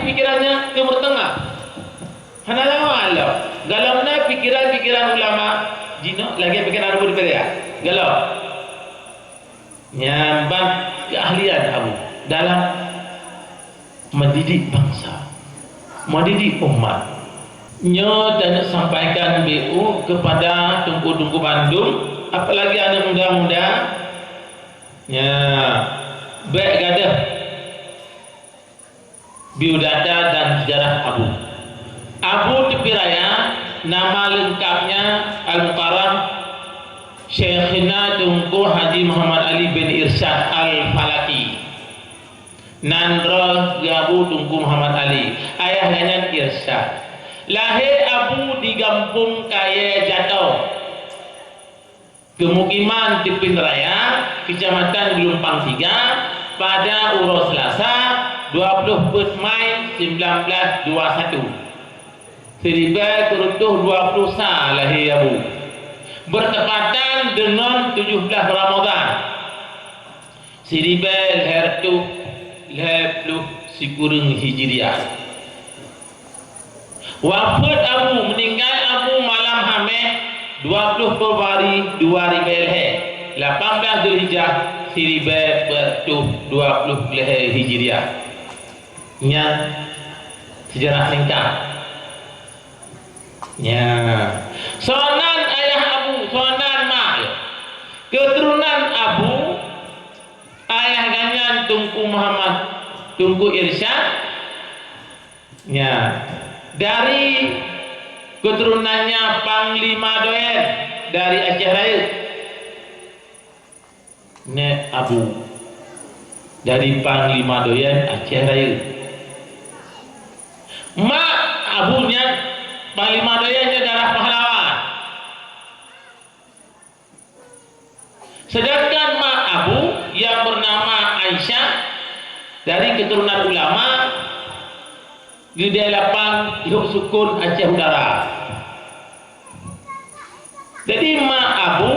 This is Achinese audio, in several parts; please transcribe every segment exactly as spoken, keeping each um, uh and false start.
Pikiran nyan Timur Tengah. Hana lawan lom. Golom na pikiran-pikiran ulama jinoe lagèe pikiran Abu Diperia. Golom. Nyan ban keahlian Abu dalam mendidik bangsa, mendidik umat. Nyoe taneuk sampaikan B U kepada teungku-teungku bandum, apalagi aneuk muda-muda. Nya, bèk gadôh biodata dan sejarah Abu. Abu Tepi Raya, nama lengkapnya Al-Mukarram Syekhina Teungku Haji Muhammad Ali bin Irsyad Al-Falaki. Nan droe geuh Abu Teungku Muhammad Ali, ayah geuh nyan Irsyad. Lahé Abu di Gampông Kayèe Jato, Keumukiman Teupin Raya, Keucamatan Geulumpang Tiga, pada uroe Seulasa, dua ploh peuet Mai sikureueng reutôh dua satu. Siribèe sikureueng reutôh dua ploh sa lahé Abu. Beurteupatan deungon tujoh blah Ramadhan. Siribèe lhèe reutôh lhèe ploh sikureueng Hijriah. Wafeuet Abu, meuninggai Abu malam Hamèh dua ploh Februari dua ribèe lhèe, lapan blah Zulhijjah siribèe peuet reutôh dua ploh lhèe Hijriah. Nyan seujarah singkat. Nya. Soe nan ayah Abu, soe nan mak. Keuturonan Abu, ayah geuh nyan Teungku Muhammad, Teungku Irsyad. Nya. Dari keuturunannya Panglima Doyen dari Aceh Rayeuk. Nèk Abu dari Panglima Doyen Aceh Rayeuk. Mak Abu nyan Panglima Doyen nyan darah pahlawan. Sedangkan mak Abu yang bernama Aisyah dari keturunan ulama, geudée lapan lhok sukon Aceh Utara. Jadi mak Abu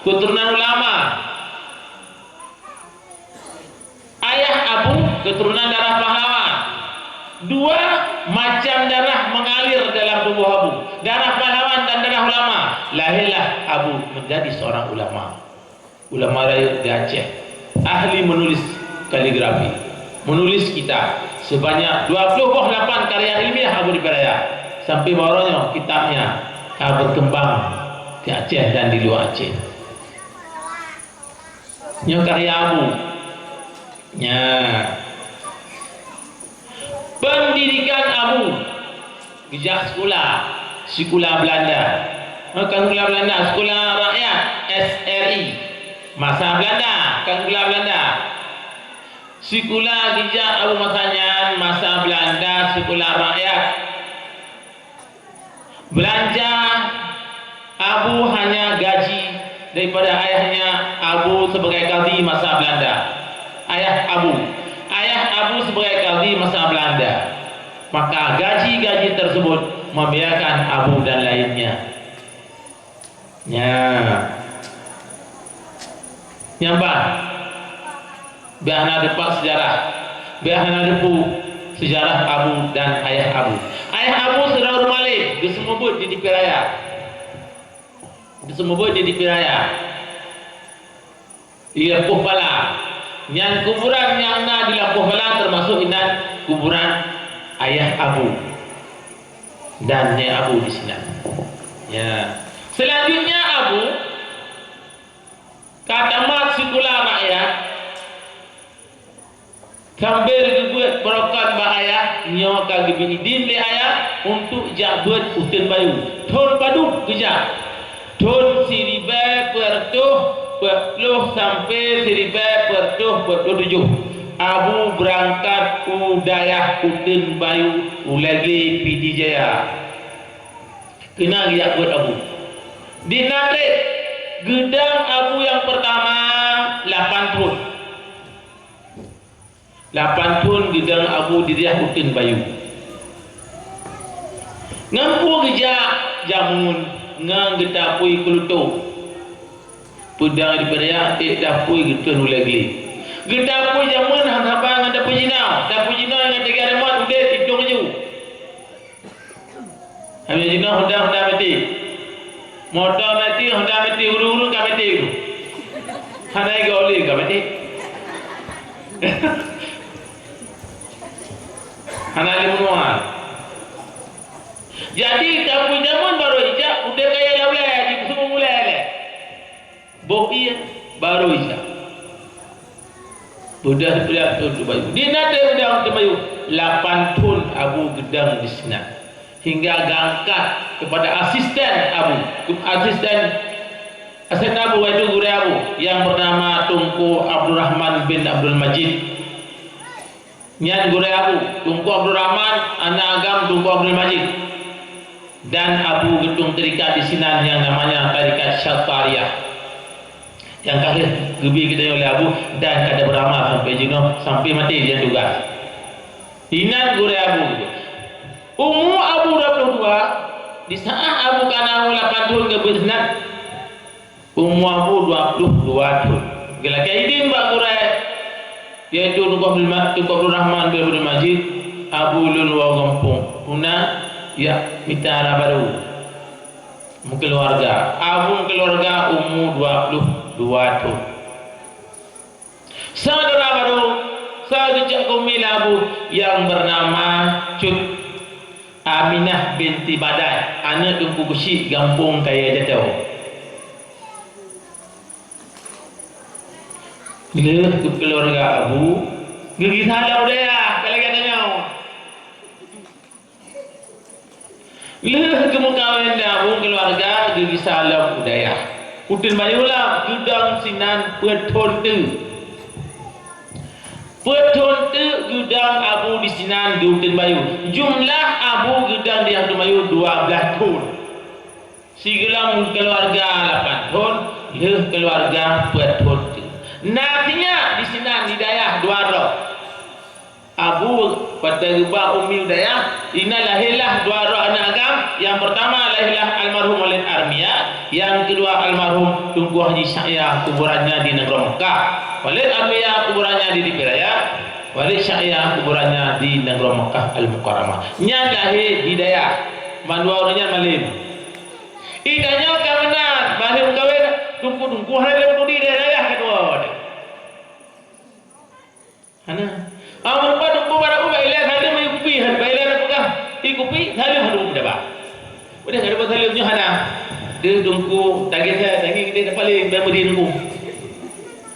keturunan ulama. Ayah Abu keturunan darah pahlawan. Dua macam darah mengalir dalam tubuh Abu, darah pahlawan dan darah ulama. Lahirlah Abu menjadi seorang ulama. Ulama rayeuk di Aceh, ahli menulis kaligrafi, menulis kitab. Sebanyak dua puluh boh lapan karya ilmiah Abu Dipeuraya. Sampai baroe nyoe kitabnya ka berkembang di Aceh dan di luar Aceh. Nyoe karya Abu. Nya. Pendidikan Abu. Geujak sikula, sikula Belanda. Ha, kan sikula Belanda, sikula rakyat, S R I. Masa Belanda, kan sikula Belanda. Sikula geujak Abu masa nyan, masa Belanda, sikula rakyat. Belanja Abu hanya gaji daripada ayahnya Abu sebagai kadhi masa Belanda. Ayah Abu. Ayah Abu sebagai kadhi masa Belanda. Maka gaji-gaji tersebut membiayahkan Abu dan lainnya. Nya. Nyang ban. Biar hana dipat sejarah. Biar hana dipu sejarah Abu dan ayah Abu. Ayah Abu sidroe ureuëng malém, geuseumeubeuet di Dipeuraya. Geuseumeubeuet di Dipeuraya. Di Lampôh Pala. Nyan kuburan nyang na di Lampôh Pala teumasok inan kuburan ayah Abu dan nèk Abu di sinan. Ya. Selanjutnya Abu ka tamat sikula rakyat. Sambil geubeuet barokon bak ayah, nyoe ka geubri idin lé ayah untuk jak beuet uteuen bayu. Thon padub geujak? Thon siribèe peuet reutôh peuet ploh sampai siribèe peuet reutôh peuet ploh tujoh. Abu beurangkat u dayah uteuen bayu u Lagèe Pidie Jaya. Keunan geujak beuet Abu. Di Natrek, geudong Abu nyang peurtama lapan thon. Lapan thon geudong Abu di dayah uteuen bayu. Ngon peue geujak jameun ngon geutapui keuleutôk. Peudong di Dipeuraya ék tapui geuteun u Lagèe. Geutanyoe jameun hana haba ngon tanyoe jinoe. Tanyoe jinoe ngon tiga remote udeb itong ju. Habis jinoe Honda, Honda matik. Moto matik, Honda matik, ureueng-ureueng ka matik tu. Hana igoe lé ka matik. Hana lé meunuan. Jadi, tanyoe jameun barô ijak, udeb kaya lam ulée, jipeusumu ulée lé. Boh ié barô ijak. Beudah peudak thon teubayu. Di na teuh udang teubayu, lapan thon Abu geudang di sinan. Hingga geuangkat keupada asisten Abu. Asisten, asisten Abu, yaitu gurée Abu, yang bernama Teungku Abdurrahman bin Abdul Majid. Nyan gurée Abu, Teungku Abdul Rahman, aneuk agam Teungku Abdul Majid. Dan Abu geutueng tarikat di sinan nyang namanya Tarikat Syattariyah. Nyang ka lheueh geubi geutanyoe lé Abu dan ka ada beuramal sampai jinoe, sampai maté dia tugas. Inan gurée Abu. Umu Abu dua puluh dua, di saat Abu ka na lapan thon geubeuet sinan, Umu Abu dua puluh dua thon. Geulakée idin bak gurée, yaitu Teungku Abdul Ma-, Teungku Abdul Rahman bin Abdul Majid, Abu lôn woe gampông. Puna, ya, mita hara barô. Meukeuluwarga. Abu meukeuluwarga umu dua puluh dua thon. Saudara barô, saudara cak kumi Abu yang bernama Cut. Aminah binti Badai, aneuk Teungku Geuchik gampông Kaya Jatoe. Lheueh keu keuluwarga Abu, geugisa lam u dayah, ka lagée tanyoe. Lheueh geumeukawen dan Abu keuluwarga geugisa lam u dayah. Uteuen Bayu lam geudong sinan peuet thon teuk. Peuet thon teuk geudong Abu di sinan di Uteuen Bayu. Jumlah Abu geudong di Uteuen Bayu dua blaih thon. Sigohlom keuluwarga lapan thon, lheueh keuluwarga peuet thon teuk. Na sinyak di sinan di dayah dua droe. Abu, watée geuba umi u dayah, inan lahé lah dua droe aneuk agam. Nyang peurtama lahé lah almarhum Walid Armia, nyang keudua almarhum Teungku Haji Syahya, kuburannya di Nanggroe Mekah. Walid Armia kuburannya di Dipiraya, Walid Syahya kuburannya di Nanggroe Mekah Al-Mukarramah. Nyan lahé di dayah, mandua ureuëng nyan malém. Ih, tanyoe ka meunan, bah lheueh meukawen, teungku-teungku hana lé meuturi dayah-dayah keudua. Hana. Amun pat teungku barô bak ilée saleuem meukupi, hana bak ilée na peugah, ikupi, saleuem hana peugah. Udah kada saleuem nyoe hana. Deuh teungku, tagih saya, tagih kita paling dah beri teungku.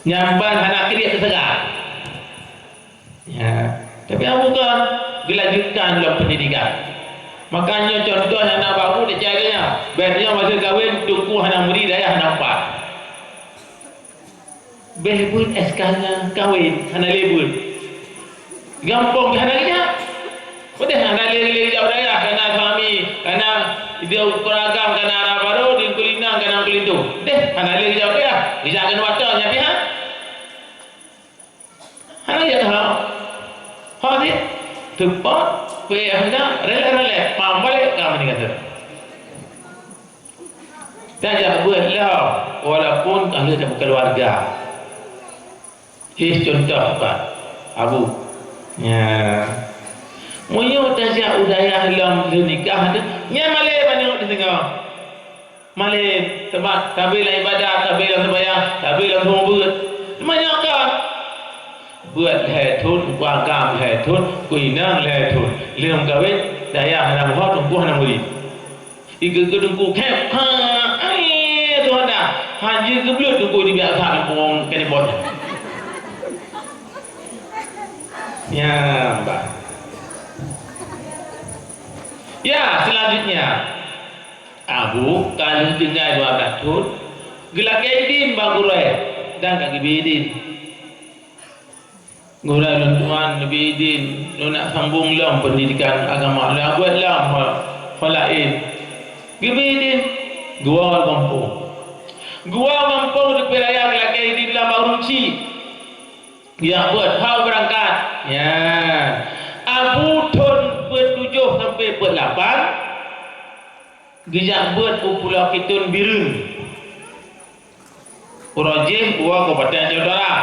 Nyamban hana kriet teuseugah. Ya, tapi Abu ka geulanjutkan lom pendidikan. Makanya contoh nyang na Abu di cahaya. Biasanya masa kahwin, teungku hana muri, dayah hana empat. Beh buet S K-nya kahwin, hana lé buet. Gampông hana lé nyan. Padahai hana lé, lé jauh dayah, kana suami, kana dia kuragam, kana arah baru, di kulinang, kana kulintung. Deh, hana lé jauh dayah. Geujak keunoe watèe nyan pih, ha? Hana lé jauh. Ha, dia. Teupot, pih hana, relek-relek, pam balik ka meuninggai. Tajak beuet lom, walaupun ka lheueh tapeukeularga. Hih contoh pat, Abu. Nya. Meunyoe tajak u dayah lom lheueh nikah tu, nyan malèe banyak dideungoe. Malèe, sabab sabe lam ibadat, sabe lam seumayang, sabe lam seumeubeuet. Meunyoe ka beuet lhèe thon, ku agam lhèe thon, ku inong lhèe thon. Lheueh meukawen, dayah hana muphom, teungku hana murit. Igeugeu teungku khép, ha, ai, Tuhan dah. Hana geubleut teungku di biasa teungku keuneuk bot. Ya, bah. Ya, selanjutnya. Abu ka lheueh tinggai dua blaih thon, geulakèe idin bak gurèe dan ka geubri idin. Gurèe lôn tuan, geubri idin, lôn nak sambong lom pendidikan agama, lôn beuet lom ho-, ho laén. Geubri idin, geuwoe gampông. Geuwoe gampông, teupeu raya geulakèe idin lam bak ureueng chik. Geujak beuet, hana beurangkat. Nyan. Abu thon peuet tujoh sampai peuet lapan, geujak beuet u Pulo Kitun Bireuen. Uroe jih u Kabupaten Aceh Utara.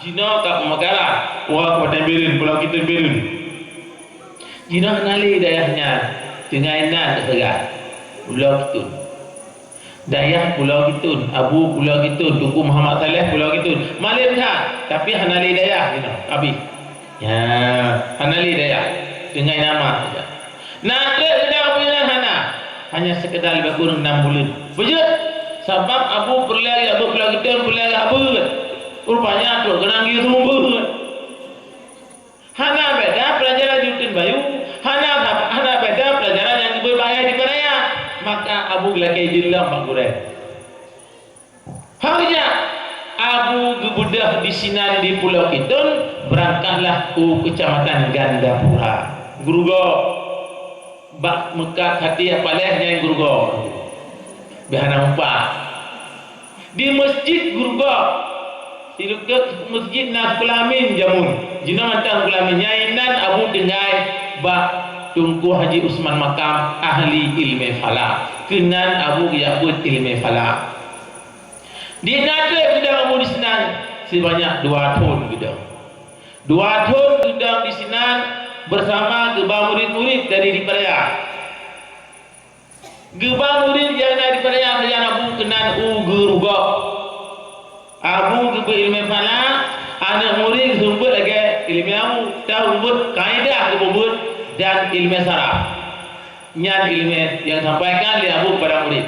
Jinoe ka peumekaran, wah, Kabupaten Bireuen, Pulo Kitun Bireuen. Jinoe hana lé dayah nyan, tinggai nan teuseugah, Pulo Kitun. Dayah Pulo Kitun, Abu Pulo Kitun, Teungku Muhammad Saleh Pulo Kitun. Malem that, tapi hana lé dayah jinoe, habéh. Ya, hana lé dayah, tinggai nama saja. Na trép sidang peue nyan hana, hanya sekedar leubeh kureueng nam buleuen. Beujeuet, sabab Abu peureulée jak beuet Pulo Kitun, peureulée jak beuet. Rupanya trok keunong geuseumeubeuet. Hana beda peulajaran di Rutin Bayu, hana, hana beda peulajaran nyang geubeuet bak ayah di Peuraya. Maka Abu geulakée idin lom bak gurée. Hana jak, Abu geubeudôh disinan di Pulo Kitun, beurangkatlah u Keucamatan Gandapura. Geurugoe, bak meukat até Paléh nyan geurugoe. Bèk hana mupat. Di Meuseujid geurugoe, di deukot meuseujid na Seukolamin jameun. Jinoe mantong Seukolamin, nyang inan Abu tinggai bak Teungku Haji Usman Makam, ahli ileumèe falak. Keunan Abu geujak beuet ileumèe falak. Di na trép geudong Abu disinan sibanyak dua thon geudong. Dua thon geudong disinan beusama geuba murit-murit dari di Peuraya. Geuba murit nyang na di Peuraya sajan Abu keunan u geurugoe. Abu geubeuet ileumèe falak, aneuk murit geuseumeubeuet lagèe ileumèe Abu, tahu beuet kaidah geupeubuet dan ileumèe saraf. Nyan ileumèe nyang sampaikan lé Abu kepada murit.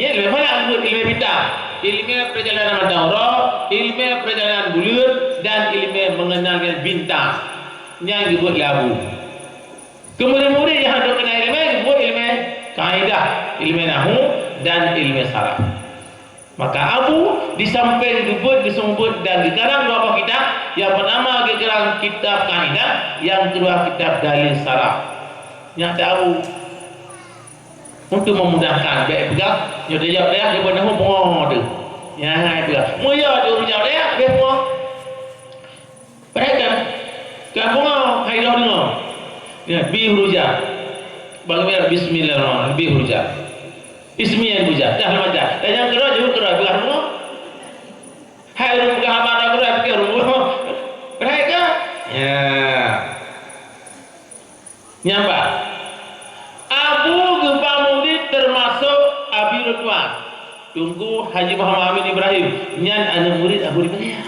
Nyan ileumèe falak geubeuet, ileumèe bintang, ileumèe peurjalanan mantong uroe, ileumèe peurjalanan buleuen, dan ileumèe mengenal dengan bintang. Nyan geubeuet lé Abu. Keu murit-murit nyang hana keunan ileumèe, geubeuet ileumèe kaidah, ileumèe nahwu, dan ileumèe saraf. Maka Abu di sampéng geubeuet, geuseumeubeuet dan geukarang dua boh kitab, nyang peutama geukarang kitab kaidah, nyang keudua kitab dalil saraf. Nyan ata Abu. Untuk memudahkan, bèk peugah, nyoe tajak dayah, nyoe beuneuh pungo teuh. Nyan hai peugah. Meunyoe teuh ureueng jak dayah, bèk pungo. Padahai ka, ka pungo, hai lôn deungoe. Ya, bi huruf ja. Bagaimana bismillahirrahmanirrahim, bi huruf ja. Ismi yang huruf ja. Dah lama dah. Dan nyang keudua, jeuet keudua, peugah pungo. Hai ureueng peugah haba keudua, peugah ureueng pungo. Padahai ka? Ya. Nyan bah, Abu geuba murit teumasok Abi Ridwan, Teungku Haji Muhammad Amin Ibrahim, nyan aneuk murit Abu di Peuraya.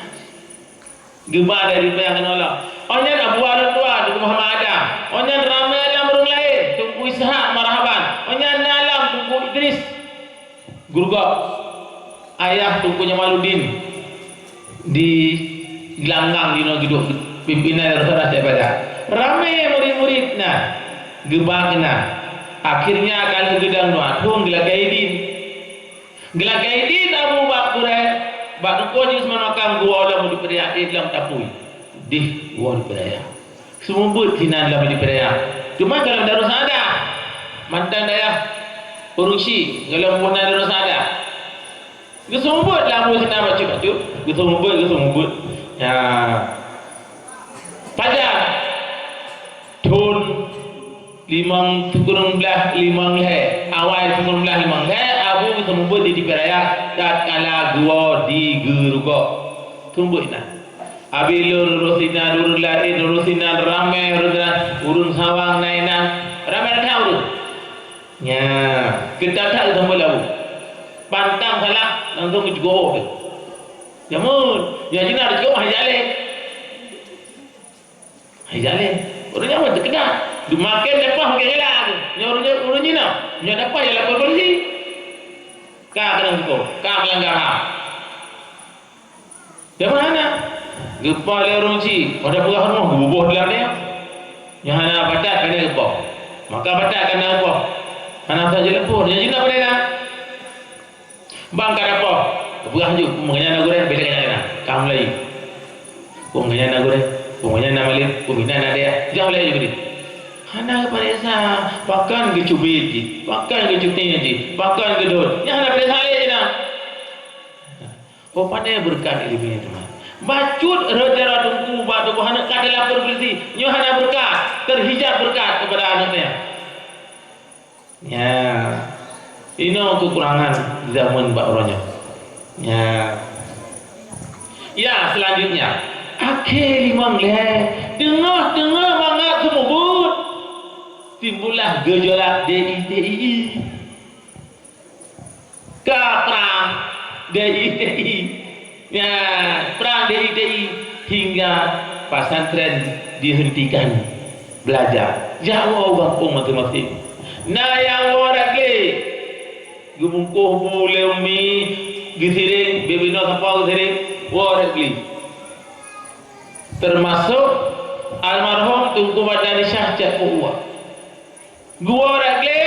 Geuba dari Peuraya keunoe lom. Oh nyan Abu Ridwan, Teungku Muhammad Adam. Oh nyan ramé lom ureueng laén, Teungku Ishak Marhaban. Oh nyan na lom Teungku Idris. Geurugoe, ayah Teungku Jamaluddin di Gelanggang jinoe geuduek pimpinan Darussalam Syekh Badak. Ramé murit-murit na geuba keunan. Akhirnya ka lheueh geudong dua thon geulakée idin. Geulakée idin Abu bak gurée, bak Teungku Haji Usman Makam geuwoe lom di Peuraya, eh, lom tapui. Dih woe di Peuraya. Seumeubeuet hinan lam di Peuraya. Teuma gohlom Darussalam, mantong dayah ureueng chik, gohlom bunoe Darussalam. Geuseumeubeuet lam bunoe sinan bacut-bacut. Geuseumeubeuet, geuseumeubeuet. Ya. Pajan thon limong, sikureueng blaih limong lhèe. Awai sikureueng blaih limong lhèe, Abu geuseumeubeuet di, di Peuraya tatkala geuwoe di geurugoe. Seumeubeuet hinan. Abi lôn ureueng sinan, ureueng laén ureueng sinan, ramé ureueng sinan, ureueng Sawang na inan, ramé that ureueng. Nya, keu that-that geuseumeubeuet lé Abu. Pantang salah, langsung geucukôp. Jameun, nyang jinak geucukôp hai jaleh. Hai jaleh. Ureueng nyan teukeuna. Dimaken dapoh mungken galak. Nyoe ureueng, ureueng jinak. Nyoe dapoh jak lapor polisi. Ka keunong hukôm, ka meulanggar ham. Teuma hana. Geupoh lé ureueng chik, pada peugah rumoh geububoh dilam nyan. Nyang hana batat ka na geupoh. Maka batat ka na geupoh. Hana saja leupah, nyang jinak pada na. Bang ka dapoh. Geupeugah ju, peue meukeunyan na gurèe, beda keunyan na. Ka mulai. Peue meukeunyan na gurèe, peue meukeunyan na malem, peue meukeunyan na dayah. Jah mulai ju geude. Hana geupareksa, pakon geucubit jih, pakon geucuting jih, pakon geudhôt. Nyan hana pareksa lé na. Oh, pandai beureukat ileumèe nyan teuma. Bacut rot jaroe teungku bak tuboh aneuk ka teulapor polisi. Nyoe hana beureukat, teuhijab beureukat keupada aneuk nyan. Nya. Inoe keukurangan jameun bak uroe nyoe. Nya. Ya, selanjutnya. Akhé limong lhèe, teungoh-teungoh mangat seumeubeuet, timbullah geujola D I T I I. Ka prang D I T I I. Ya, prang D I T I I hingga pesantren dihentikan belajar. Jak woe u gampông maséng-maséng. Na nyang woe rot glé. Geubungkôh bu lé umi, geusiréng, bibinoe sapoe geusiréng, woe rot glé. Teumasok almarhum Teungku Badari Syah Cot Peuet Uwa. Geuwoe rot glé,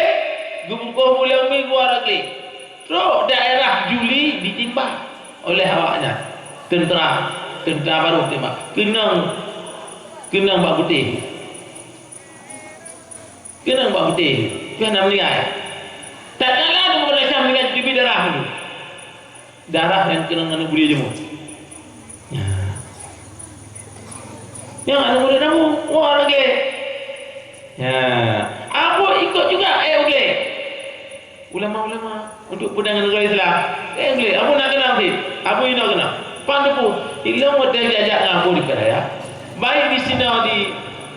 geubungkôh bu lé umi, geuwoe rot glé. Trok daerah Juli ditimbak oleh awaknyan. Teuntera, teuntera barô timbak. Keunong, keunong bak putéh. Keunong bak putéh. Piah na meuninggai. Tatkala Teungku Badari Syah meuninggai, teubiet darah dulu. Darah nyang keunong aneuk buleue jameun. Ya. Nyang aneuk buleue jameun, woe rot glé. Ya. Abu ikot juga, eh, u glé. Ulama-ulama untuk peudong negara Islam. Eh, u glé. Abu na keunong cit. Abu inoe keunong. Pan teupeu. Ilong watèe jak-jak ngon Abu di Padang Raya. Baik di sinoe di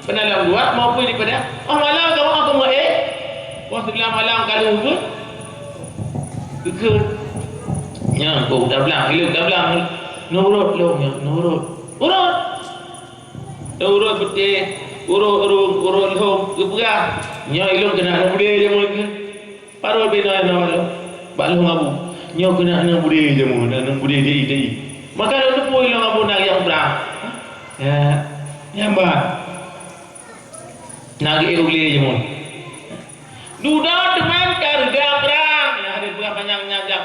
Peunalong dua maupun di Padang. Oh, malam kamoe aku maén. Wah, sebelah malam kalau pun. Keukeue. Nyan, oh, tablang, ilong tablang. Nurot lom, nyan, nurot. Urot. Urot beuteh, urot, urot, urot lom, geupeugah. Nyan ilong keuneuk aneuk buleue jameun keuh. Parot binoe na lom. Bak lôn Abu. Nyoe keuneuk aneuk buleue jameun, aneuk buleue D I T I I. Maka lôn teupeu ilong Abu na nyang prang. Ya, nyan bah. Na geuék u glé jameun. Dudoe teuma ka reuda prang, nyang hadé peugah panyang nyan jak.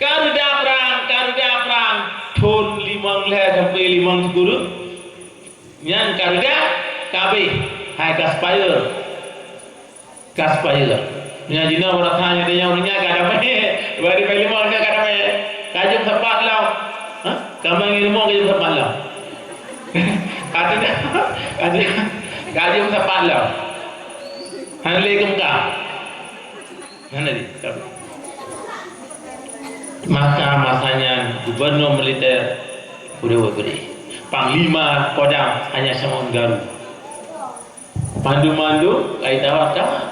Ka reuda prang, ka reuda prang. Thon limong lhèe sampoe limong sikureueng. Nyan ka reuda, ka abéh. Hai ka seupayeur. Ka seupayeur. Nyan jinoe rasa nyan, nyan ureueng nyan ka damé. Bari limong nyan ka damé. Ka jeuem sapat lom. Ha? Ka meungieng limong ka jeuem sapat lom. Ka jeuem, ka jeuem, ka jeuem sapat lom. Hana lé keumeuka. Hana lé. Maka masa nyan gubernur militer Pudewoi Pudeh. Panglima Kodam hanya Syama'un Garu. Mandum-mandum ka jitawar-tawar.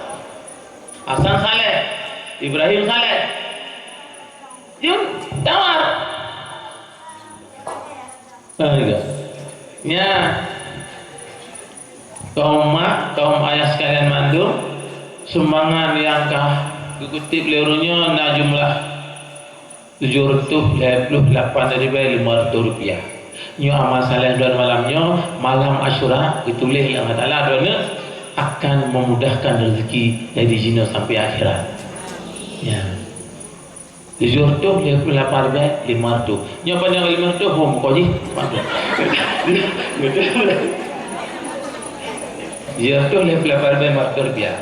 Hasan Saleh, Ibrahim Saleh. Jeuet tawar. Ah, iya. Nya. Kaum mak, kaum ayah sekalian mandum, sumbangan nyang ka geukutip lé ureueng nyoe na jumlah tujoh reutôh lhèe ploh lapan ribèe limong reutôh rupiah. Nyoe amal saleh droeneuh malam nyoe, malam Asyura, geutuléh lé Allah Taala droeneuh akan memudahkan rezeki dari jinoe sampai akhirat. Ya. Tujoh reutôh lhèe ploh lapan ribèe limong reutôh. Nyoe pane limong reutôh, hom ko jih. Tujoh reutôh lhèe ploh lapan ribèe limong reutôh rupiah.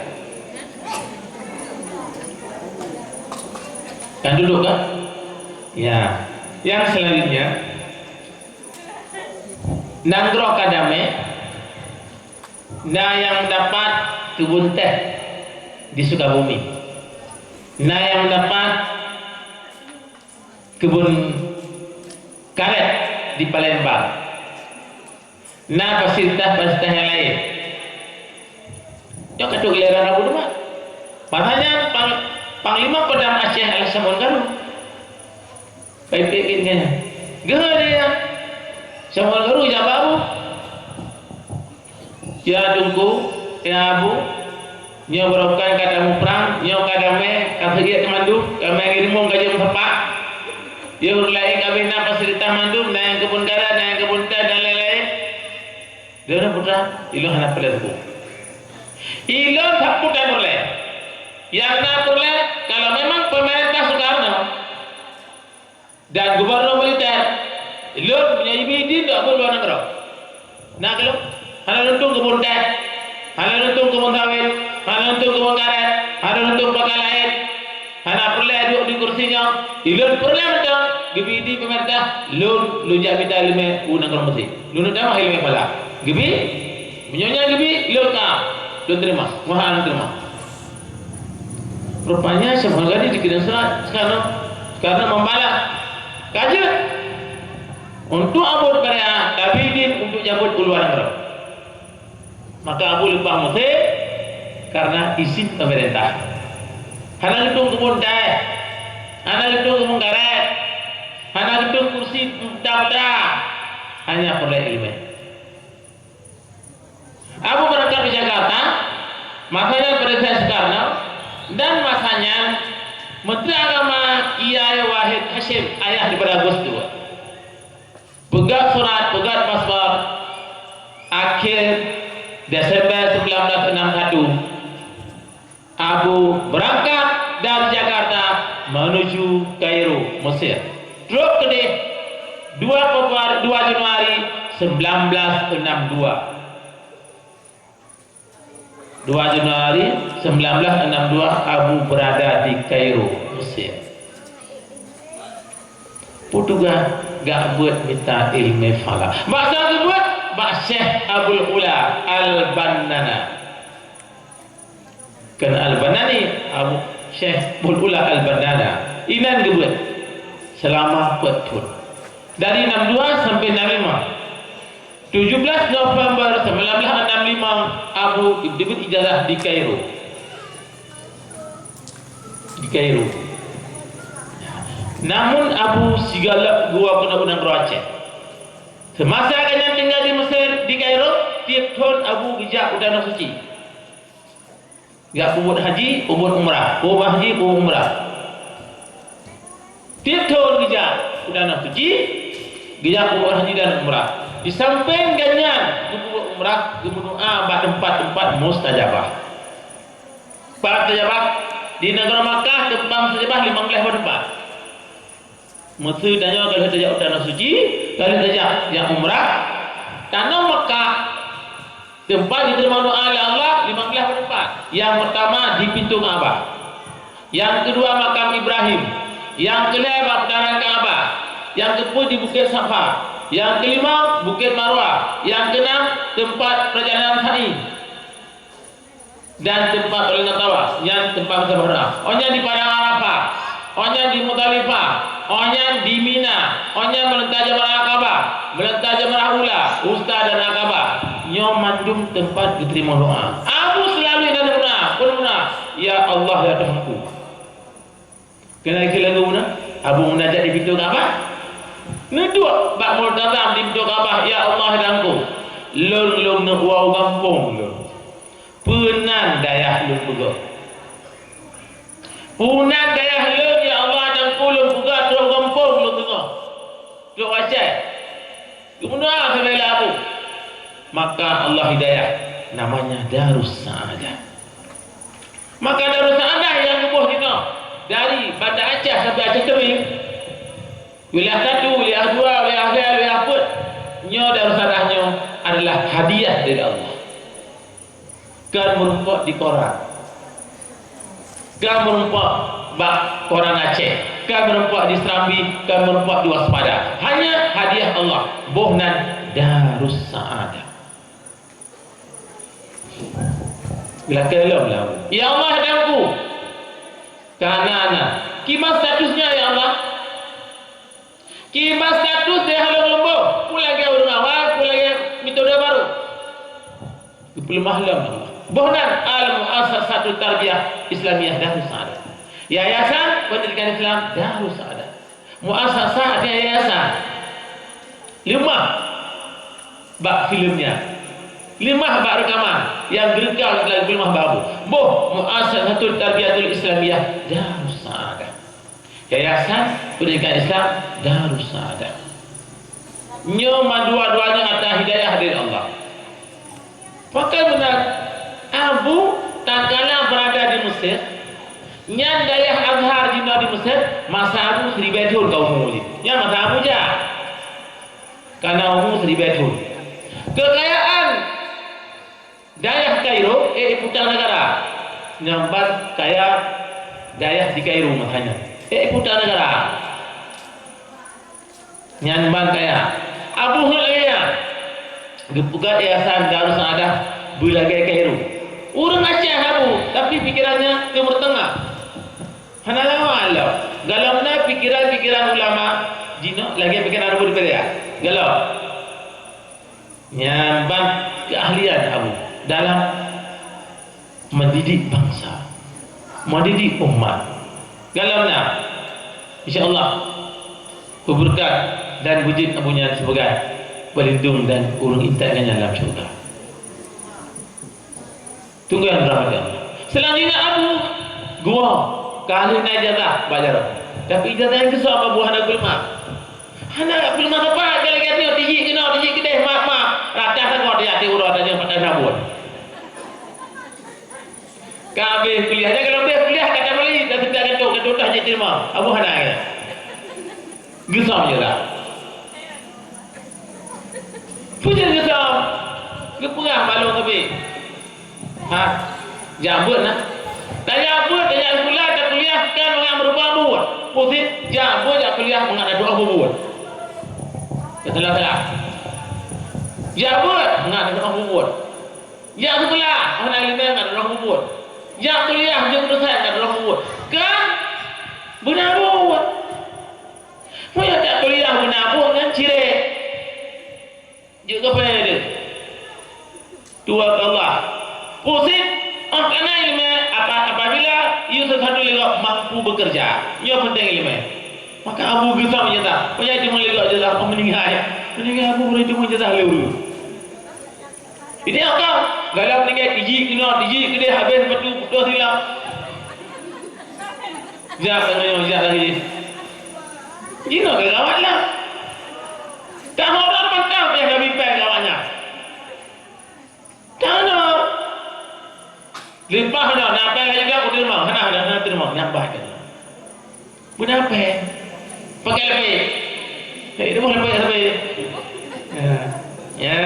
Kan duduk kan? Ya. Yang selanjutnya, nanggroe ka damé, na nyang dapat keubon teh di Sukabumi. Na nyang dapat keubon karet di Palembang. Na fasilitas-fasilitas nyang laén. Nyoe ka trok giliran Abu Duman. Makanya Pang-, Panglima Kodam Aceh adalah Syama'un Garu. Baik, baik, baik, baik. Geuhôi dia. Syama'un Garu jak bak Abu. Ya Teungku, ya Abu, nyoe barokah ka tamuprang, nyoe ka damé, ka seujiek teumandum, ka mé ngirimong ka jeuem sapat. Ya ureueng laén ka abéh na fasilitas mandum, na nyang keubon karet, na nyang keubon teh dan laén-laén. Dia ureueng putra, ilôn hana peureulèe teupeu. Ilôn that putra peureulèe. Nyang na peureulèe, kalau memang pemerintah Soekarno, dan gubernur militer, lôn meunyoe jibi idin dok beuet luwa nanggroe. Na keu lôn? Hana lôn tueng keubon teh, hana lôn tueng keubon sawét, hana lôn tueng keubon karet, hana lôn tueng baka laén, hana peureulèe duek di kursi nyoe. Ilôn peureulèe mantong, geubi idin pemerintah, lôn, lôn jak mita ileumèe u nanggroe Meusé. Lôn tamah ileumèe pala. Geubi? Meunyoe nyan geubi, lôn ka. Lôn teurimong. Meuhan lôn teurimong. Rupanya Syama'un Garu dikirém surat Soekarno, Soekarno membalas. Ka jeuet. Untuk Abu Bakar, tapi izin untuk jabeuet u luwa nanggroe. Maka Abu leupah Mesir karena izin pemerintah. Hana geutueng keubon teh, hana geutueng keubon karet, hana geutueng kursi muda-muda, hanya peureulée ileumèe. Abu beurangkat di Jakarta, masa nyan Presiden Soekarno, dan masa nyan Menteri Agama Kiai Wahid Hasyim, ayah daripada Gus Dur. Peugöt surat, peugöt paspor, akhé Desember sembilan belas enam satu, Abu beurangkat dari Jakarta menuju Kairo, Mesir. Trok keudeh dua Februari, dua Januari sembilan belas enam dua. Dua Januari sembilan belas enam dua, Abu berada di Kairo, Mesir. Peue tugaih gak beuet mita ileumèe falak. Bak soe geubeuet? Bak Syekh Abul Ula Al-Bannana. Kon Al-Bannani, Abu Syekh Abul Ula Al-Bannana. Inan geubeuet seulama peuet thon. Dari enam dua sampai enam lima. Tujuh belas November sembilan belas enam lima, Abu geubeuet ijazah di Kairo. Di Kairo. Namun Abu sigohlom geuwoe keunoe u nanggroe Aceh. Seumasa gobnyan tinggai di Mesir, di Kairo, tiep thon Abu geujak u Tanoh Suci. Geupeubeuet haji, peubeuet umrah, peubeuet haji, peubeuet umrah. Tiep thon geujak u Tanoh Suci, geujak peubeuet haji dan umrah. Di sampéng gobnyan geupeubeuet umrah, geumeudoá bak teumpat-teumpat mustajabah. Mustajabah di nanggroe Makkah, teumpat mustajabah limong blaih boh teumpat. Meuseu tanyoe ka lheueh tajak u Tanoh Suci, ka lheueh tajak, jak umrah, tanoh Makkah, teumpat jiteurimong doá lé Allah limong blaih teumpat. Nyang peurtama di pintoe Ka'bah. Nyang keudua makam Ibrahim. Nyang keulhèe bak peutaran Ka'bah. Nyang keupeuet di Bukét Safa. Nyang keulima Bukét Marwah. Nyang keunam teumpat peurjalanan sa'i. Dan teumpat paléng tawaf, nyan teumpat musafah. Oh nyan di Padang Arafah, oh nyan di Muzdalifah, oh nyan di Mina, oh nyan meulonta Jamrah Aqabah, meulonta Jamrah Ula, Wusta dan Aqabah. Nyoe mandum teumpat geuteurimong doá. Abu seulalu na doá, peue doá, "Ya Allah, ya Tuhanku." Keunan keu lagu meunan, Abu munajat di pintoe Ka'bah. Neuduek bak Multazam di pintoe Ka'bah, "Ya Allah, ya Tuhanku, lôn, lôn neuwoe u gampông lôn. Peue nan dayah lôn peugöt? Peue nan dayah lôn, ya Allah, ya Tuhanku, lôn peugöt trok u gampông lôn teungoh. Trok Aceh." Geumeudoá sabe lé Abu. Maka Allah hidayah, namanya Darus Sa'adah. Maka Darus Sa'adah nyang geuboh jinoe dari Banda Aceh sampai Aceh Teuing, wilayah satu, wilayah dua, wilayah lhèe, wilayah peuet, nyoe Darus Sa'adah nyoe adalah hadiah dari Allah. Kon meurumpok di koran. Kon meurumpok bak koran Aceh. Kon meurumpok di Serambi, kon meurumpok di Waspada. Hanya hadiah Allah. Boh nan Darus Sa'adah. Geulakèe lom lam. Ya Allah, Tuhanku. Kana na. Kiban statusnya, ya Allah? Kiban status dayah lôn lôn boh, peue lagèe ureueng awai, peue lagèe metode barô. Geupeuleumah lom. Boh nan Al-Muassasatut Tarbiyah Islamiyah Darus Sa'adah. Yayasan Pendidikan Islam Darus Sa'adah. Muassasah artinya yayasan. Leumah bak filem nyan. Leumah bak reukaman nyang geureukam lagèe leumah bak Abu. Boh Muassasatut Tarbiyatul Islamiyah Darus Sa'adah. Yayasan Pendidikan Islam Darus Sa'adah. Nyoe mandua-dua nyoe atra hidayah dari Allah. Pakon meunan, Abu tatkala beurada di Mesir, nyan dayah Azhar jinoe di Mesir, masa Abu siribèe thon ka umu jih. Nyan masa Abu jak. Ka na umu siribèe thon. Keukayaan dayah Kairo, eh, ibu kota negara. Nyan ban kaya dayah di Kairo masa nyan. Eh, ibu kota negara. Nyan ban kaya. Abu heuet lagèe nyan. Geupeugah yayasan Darus Sa'adah beulagèe Kairo. Ureueng Aceh Abu, tapi pikeran nyan keu meuteungoh. Hana lawan lom. Golom na pikeran-pikeran ulama jinoe lagèe pikeran Abu di Pidie. Galom. Nyan ban keahlian Abu dalam mendidik bangsa, mendidik umat. Galom na, insya Allah, kubeureukat dan beujeuet Abu nyan sibagai peulindong dan ureuëng intat geuh nyan lam syeuruga. Tunggu nyang dirahmati Allah. Seulanjutnya Abu geuwoe ka lheueh na ijazah bak jaroe. Tapi ijazah nyang keusoe Abu hana geupeuleumah. Hana geupeuleumah teumpat, lagèe nyoe, tijik keunoe, tijik keudeh, mak, mak. Rata sagoe tijak uroe, tanyong pat na buet. Ka habéh kuliah, nyan ka leubeh kuliah, ka tamali, ka seudia gantoe, gantoe dah jiteurimong. Abu hana lagèe nyan. Geusam je lah. Peue nyang geusam? Geupeugah bak lôn sabe. Ha, jak beuet na. Tajak beuet, tajak sikula, takuliah, kan mangat meurupa buet. Pusét, jak beuet, jak kuliah, mangat na tu'oh bubuet. Ka salah-salah. Jak beuet, mangat na tu'oh bubuet. Jak sikula, hana ileumèe, mangat na tu'oh bubuet. Jak kuliah, jeuet keutusan, mangat na tu'oh bubuet. Kan? Beuna buet. Meunyoe tak kuliah beuna buet nyan cirek. Jeuet keu peue deuh? Tuhan Allah. Pusét, oh, kana ileumèe apa, apabila yue sesuatu lé gob mampu bekerja. Nyoe penting ileumèe. Maka Abu geusam ijazah. Peue nyang teuma lé gob ijazah, oh, meuninggai. Meuninggai Abu bri teuma ijazah lé ureuëng. Ini apa? Galak tinggai tijik keunoe, tijik keudeh, habéh batu putôh silang. Jak lagèe nyoe, jak lagèe jih. Jinoe ka gawat lah. Tahu dah pantang pih Nabi pai gawat nyan. Tahu dah. Leupah dah, na pai laju dah, aku terima. Hana, hana, hana terima. Nyang bah itu. Beuna pèng. Pakai leupah. Hei, dia boleh pakai leupah. Ya. Ya.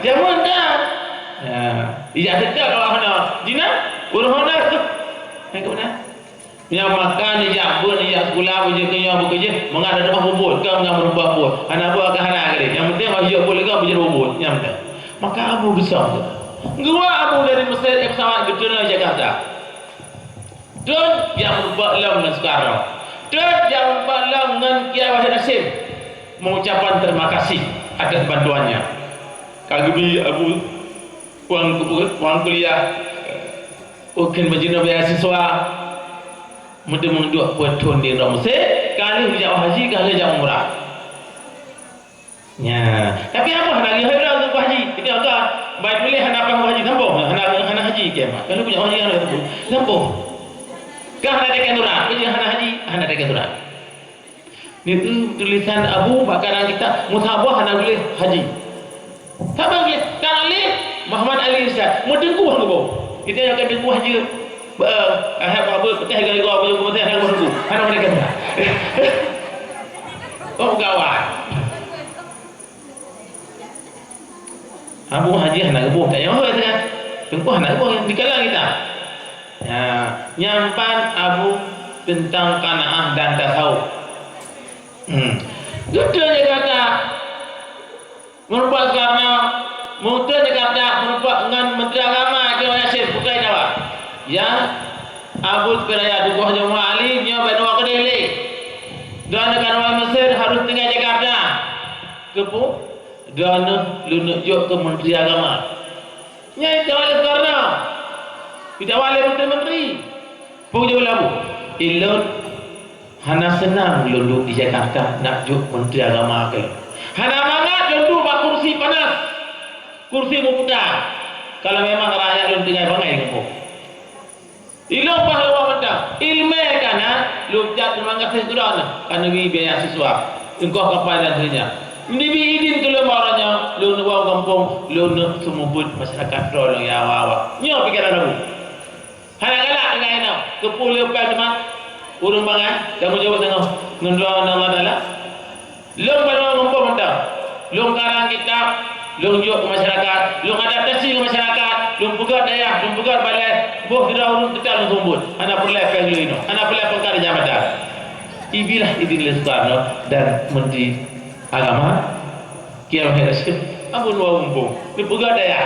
Jamuan dah. Ya. Ijak seutôt awak hana. Jina, ureueng hana. Hai, ke mana? Nyang makan, ijak beuet, ijak sikula, beujeuet keu nyoe, beujeuet keu jih, mangat na tu'oh bubuet, kon mangat meurupa buet. Hana buet ka hana kali. Nyang penting, ijak beuet lé gob, beujeuet bubuet. Nyang penting. Maka Abu geusam. Geuwoe Abu dari Mesir, eh, pesawat, geutreun lam Jakarta. Treun jak meurumpok lom ngon Soekarno. Treun jak meurumpok lom ngon Kiai Wahid Hasyim. Mengucapkan terima kasih atas bantuannya. Ka geubri Abu wang, wang kuliah, ukeuen meujinoe beasiswa, meuteumeung duek peuet thon di droe Mesir, ka lheueh jak haji, ka lheueh jak umrah. Nya, tapi apa hana lheueh droe untuk haji? Kita ka bai tuléh hana paih haji, sambung hana, hana haji kiamat. Kalau punya haji hana sambung. Sambung. Ka hana teuka surat, jadi hana haji, hana teuka surat. Itu tulisan Abu bak karang kitab, musabah hana tuléh haji. Saban lé, tak lé Muhammad Ali Irsyad, meuteungku hana geuboh. Kita yang akan teungku haji. Ba, ahad mabeuet, peuteh gaya gua, bujur peuteh, hana geuboh teungku. Hana geuboh teungku. Oh, gawat. Abu Haji hana geuboh, tak nyawa teuka. Teungku hana geuboh, dikalang kita. Ya, nyang ban Abu teuntang qanaah dan tasawuf. Hmm. Geutreun Jakarta. Meurumpok Soekarno, meuteun Jakarta, meurumpok ngon Menteri Agama Kiai Hasyim, bukai dawa. Ya, Abu Supiraya tuboh jeuet Ali, nyoe bandua keudeh lé. Droeneuh ka na Mesir harôh tinggai Jakarta. Keupeue? Droeneuh lôn neuk jok keu Menteri Agama. Nyan jaweueb lé Soekarno. Jaweueb lé menteri-menteri. Peue jaweueb lé Abu? Ilôn hana seunang lôn duek di Jakarta nak jok Menteri Agama keu lôn. Hana mangat lôn duek bak kursi panas, kursi meuputa. Kalau memang rakyat lôn tinggai bangai gampông. Ilôn pahlawan mantong, ileumèe ka na, lôn ucap teurimong gaséh keu droeneuh ka neubri beasiswa, ongkoh kapal dan seterusnya. Neubri idin keu lôn bak uroe nyoe, lôn neuk woe u gampông, lôn neuk seumeubeuet masyarakat droe lôn nyang awai-awai. Nyoe pikeran Abu. Hana galak tinggai inoe, keupeue lé upah teuma ureueng bangai, tanggong jaweueb tanyoe ngon droe ngon Allah Taala. Lôn bandua gampông mantong. Lôn karang kitab, lôn jok keu masyarakat, lôn adaptasi keu masyarakat, lôn peugöt dayah, lôn peugöt balèe, boh sidroe ureueng teuka lôn seumeubeuet. Hana peureulèe péng lôn inoe, hana peureulèe pangkat di jabatan. Ibrilah idin lé Soekarno dan Menteri Agama, Kiai Muhammad Hasyim, Abu Nuwa Mumpung. Neupeugöt dayah.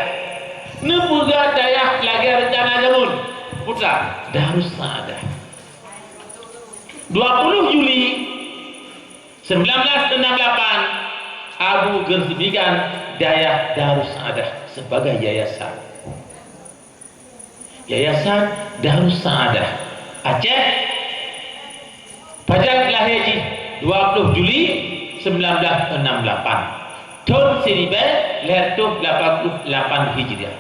Neupeugöt dayah lagèe rencana jameun. Peue treuk? Darussaaddah. Dua puluh Juli, sembilan belas enam lapan, Abu geuresmikan Dayah Darussaadah sebagai yayasan. Yayasan Darussaadah Aceh. Pajan lahé jih dua ploh Juli sembilan belas enam lapan, thon siribèe lhèe reutôh lapan ploh lapan Hijriah.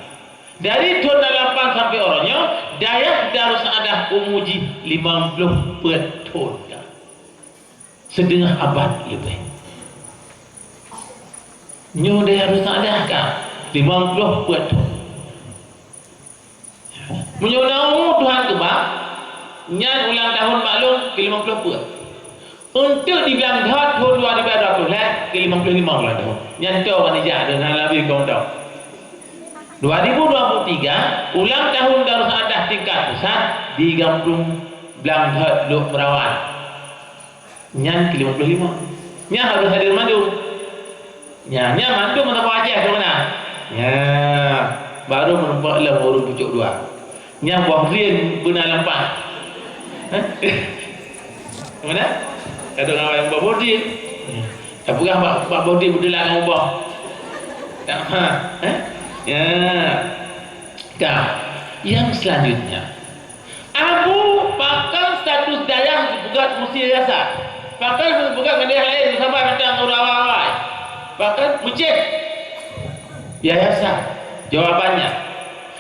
Dari thon enam lapan sampoe uroe nyoe, Dayah Darussaadah umu jih limong ploh peuet thon ka. Siteungoh abad leubeh. Nyoe Dayah Darussaadah ka limong ploh peuet thon. Meunyoe na umu Tuhan keubah, nyan ulang tahun maklum keu limong ploh peuet. Eunteuk di Blang Dhat thon dua ribèe dua ploh lhèe keu limong ploh limong ulang tahun. Nyan toe wan ijak deuh na labi kong dong. Dua ribu dua puluh tiga, ulang tahun Darussaadah tingkat pusat di Gampông Blang Dhat Lhokseumawe. Nyan keu limong ploh limong. Nyan harôh hadir mandum. Nyan, nyan mandum meusaboh Aceh tu meunan. Nyan, barô meurumpok lom ureueng pucôk dua. Nyan boh drien beuna lam pat. Hah? Meunan? Kadang awai boh drien. Tapeugah bak, bak boh drien beutôi lam boh. Tak, ha, eh? Ya. Ka. Yang selanjutnya, Abu, pakon status dayah geupeugah musti yayasan? Pakon geupeugah ngon dayah laén, saban mantong ureueng awai-awai? Pakon meucéh yayasan? Jawabannya,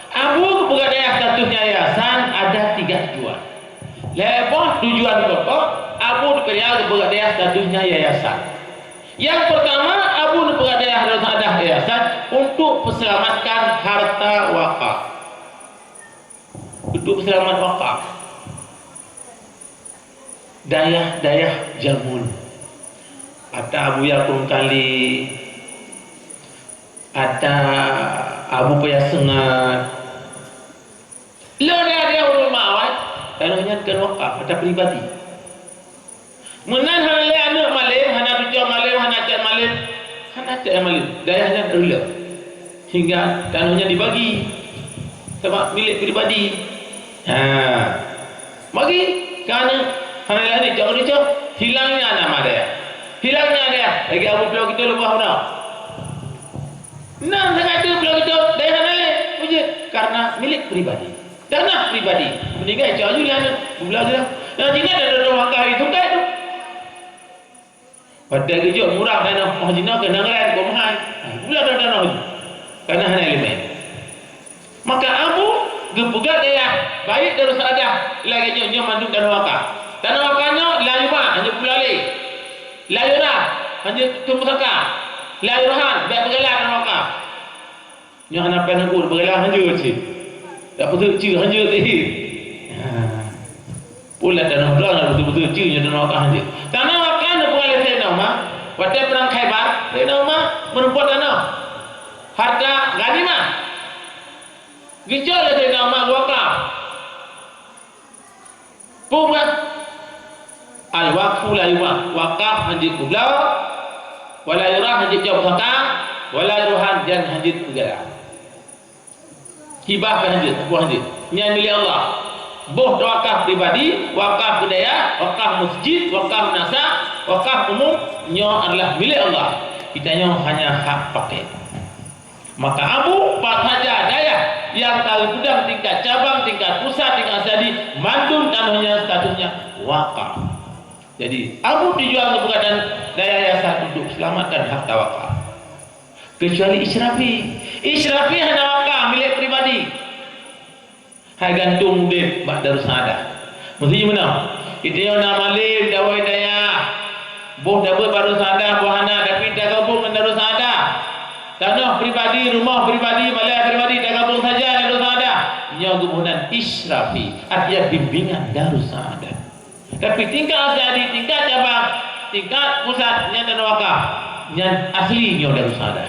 Abu geupeugah dayah statusnya yayasan ada tiga tujuan. Lhèe boh tujuan pokok Abu geupeugah dayah statusnya yayasan. Yang pertama, Abu geupeugah dayah Darussaadah yayasan untuk menyelamatkan harta wakaf. Untuk seulamat wakaf. Dayah-dayah jameun, ata Abuya Krueng Kali, ata Abu Paya Seungat, lôn dayah-dayah ulama awai, tanoh nyan kon wakaf, ata pribadi. Meunan hana lé aneuk malém, hana cucoe malém, hana cat malém, hana cat nyang malém. Dayah nyan reuloh. Hingga tanoh nyan dibagi. Sabab milék pribadi. Ha. Bagi keu aneuk, hana lé aneuk cok cucoe, hilangnya nama dayah. Hilangnya dayah. Lagèe Abu Pulo Kidul leubeh na. Nah, sengaja Pulo Kidul dayah hana lé. Peue jeuet? Karena milék pribadi. Tanah pribadi. Meuninggai cok aju lé aneuk, beubloe aju lah. Nah, jihnyan dah, dah, dah makai tungkai tu. Watèe geujok murah tanoh, oh, jinoe keunan rèn, kok meuhai. Beubloe dah tanoh aju. Karena hana ileumèe. Maka Abu geupeugah dayah, baik Darussaadah, lagèe nyoe, nyoe mandum tanoh wakaf. Tanoh wakaf nyoe lam yumah, hana jeuet pulo lé. Lam yurah, hana jeuet teupusaka. Lam yurah, bèk peugalak tanoh wakaf. Nyoe hana péng ngon ureueng beugalah hanjeuet cit. Tak peuteuk cit hanjeuet cit. Ha. Pula tanoh droe hana peuteuk-peuteuk cit nyoe tanoh wakaf hanjeuet. Tanoh wakaf na peue lé Saidina Umar. Watèe perang Khaibar, Saidina Umar meurumpok tanoh. Harta ghanimah. Geucok lé Saidina Umar geuwakaf. Peue buet? Al-waqfu la yubah, wakaf hanjeuet peubloe, wa la yurah hanjeuet jok pusaka, wa la yuruhan dan hanjeuet peugalah. Hibah pih hanjeuet, peue hanjeuet. Nyan milék Allah. Boh tawakaf pribadi, wakaf keu dayah, wakaf meuseujid, wakaf meunasah, wakaf umum, nyoe adalah milék Allah. Geutanyoe hanya hak pakè. Maka Abu, pat saja dayah nyang ka geupeudong tingkat cabang, tingkat pusat, tingkat sadi, mandum tanoh nyan statusnya wakaf. Jadi, Abu tujuan geupeugah dayah yayasan untuk selamatkan harta wakaf. Kecuali Isyrafi. Isyrafi hana wakaf, milék pribadi. Hai gantung udép bak Darussada. Meusti jimeunoe. Geutanyoe na malém, dawai dayah. Boh tabeuet bak Darussada, boh hana, tapi tagabong ngon Darussada. Tanoh pribadi, rumoh pribadi, balèe pribadi, tagabong saja ngon Darussada. Nyoe geuboh nan Isyrafi, artinya bimbingan Darussada. Tapi tingkat asli, tingkat cabang, tingkat pusat, nyan tanoh wakaf. Nyan asli nyoe Darussada.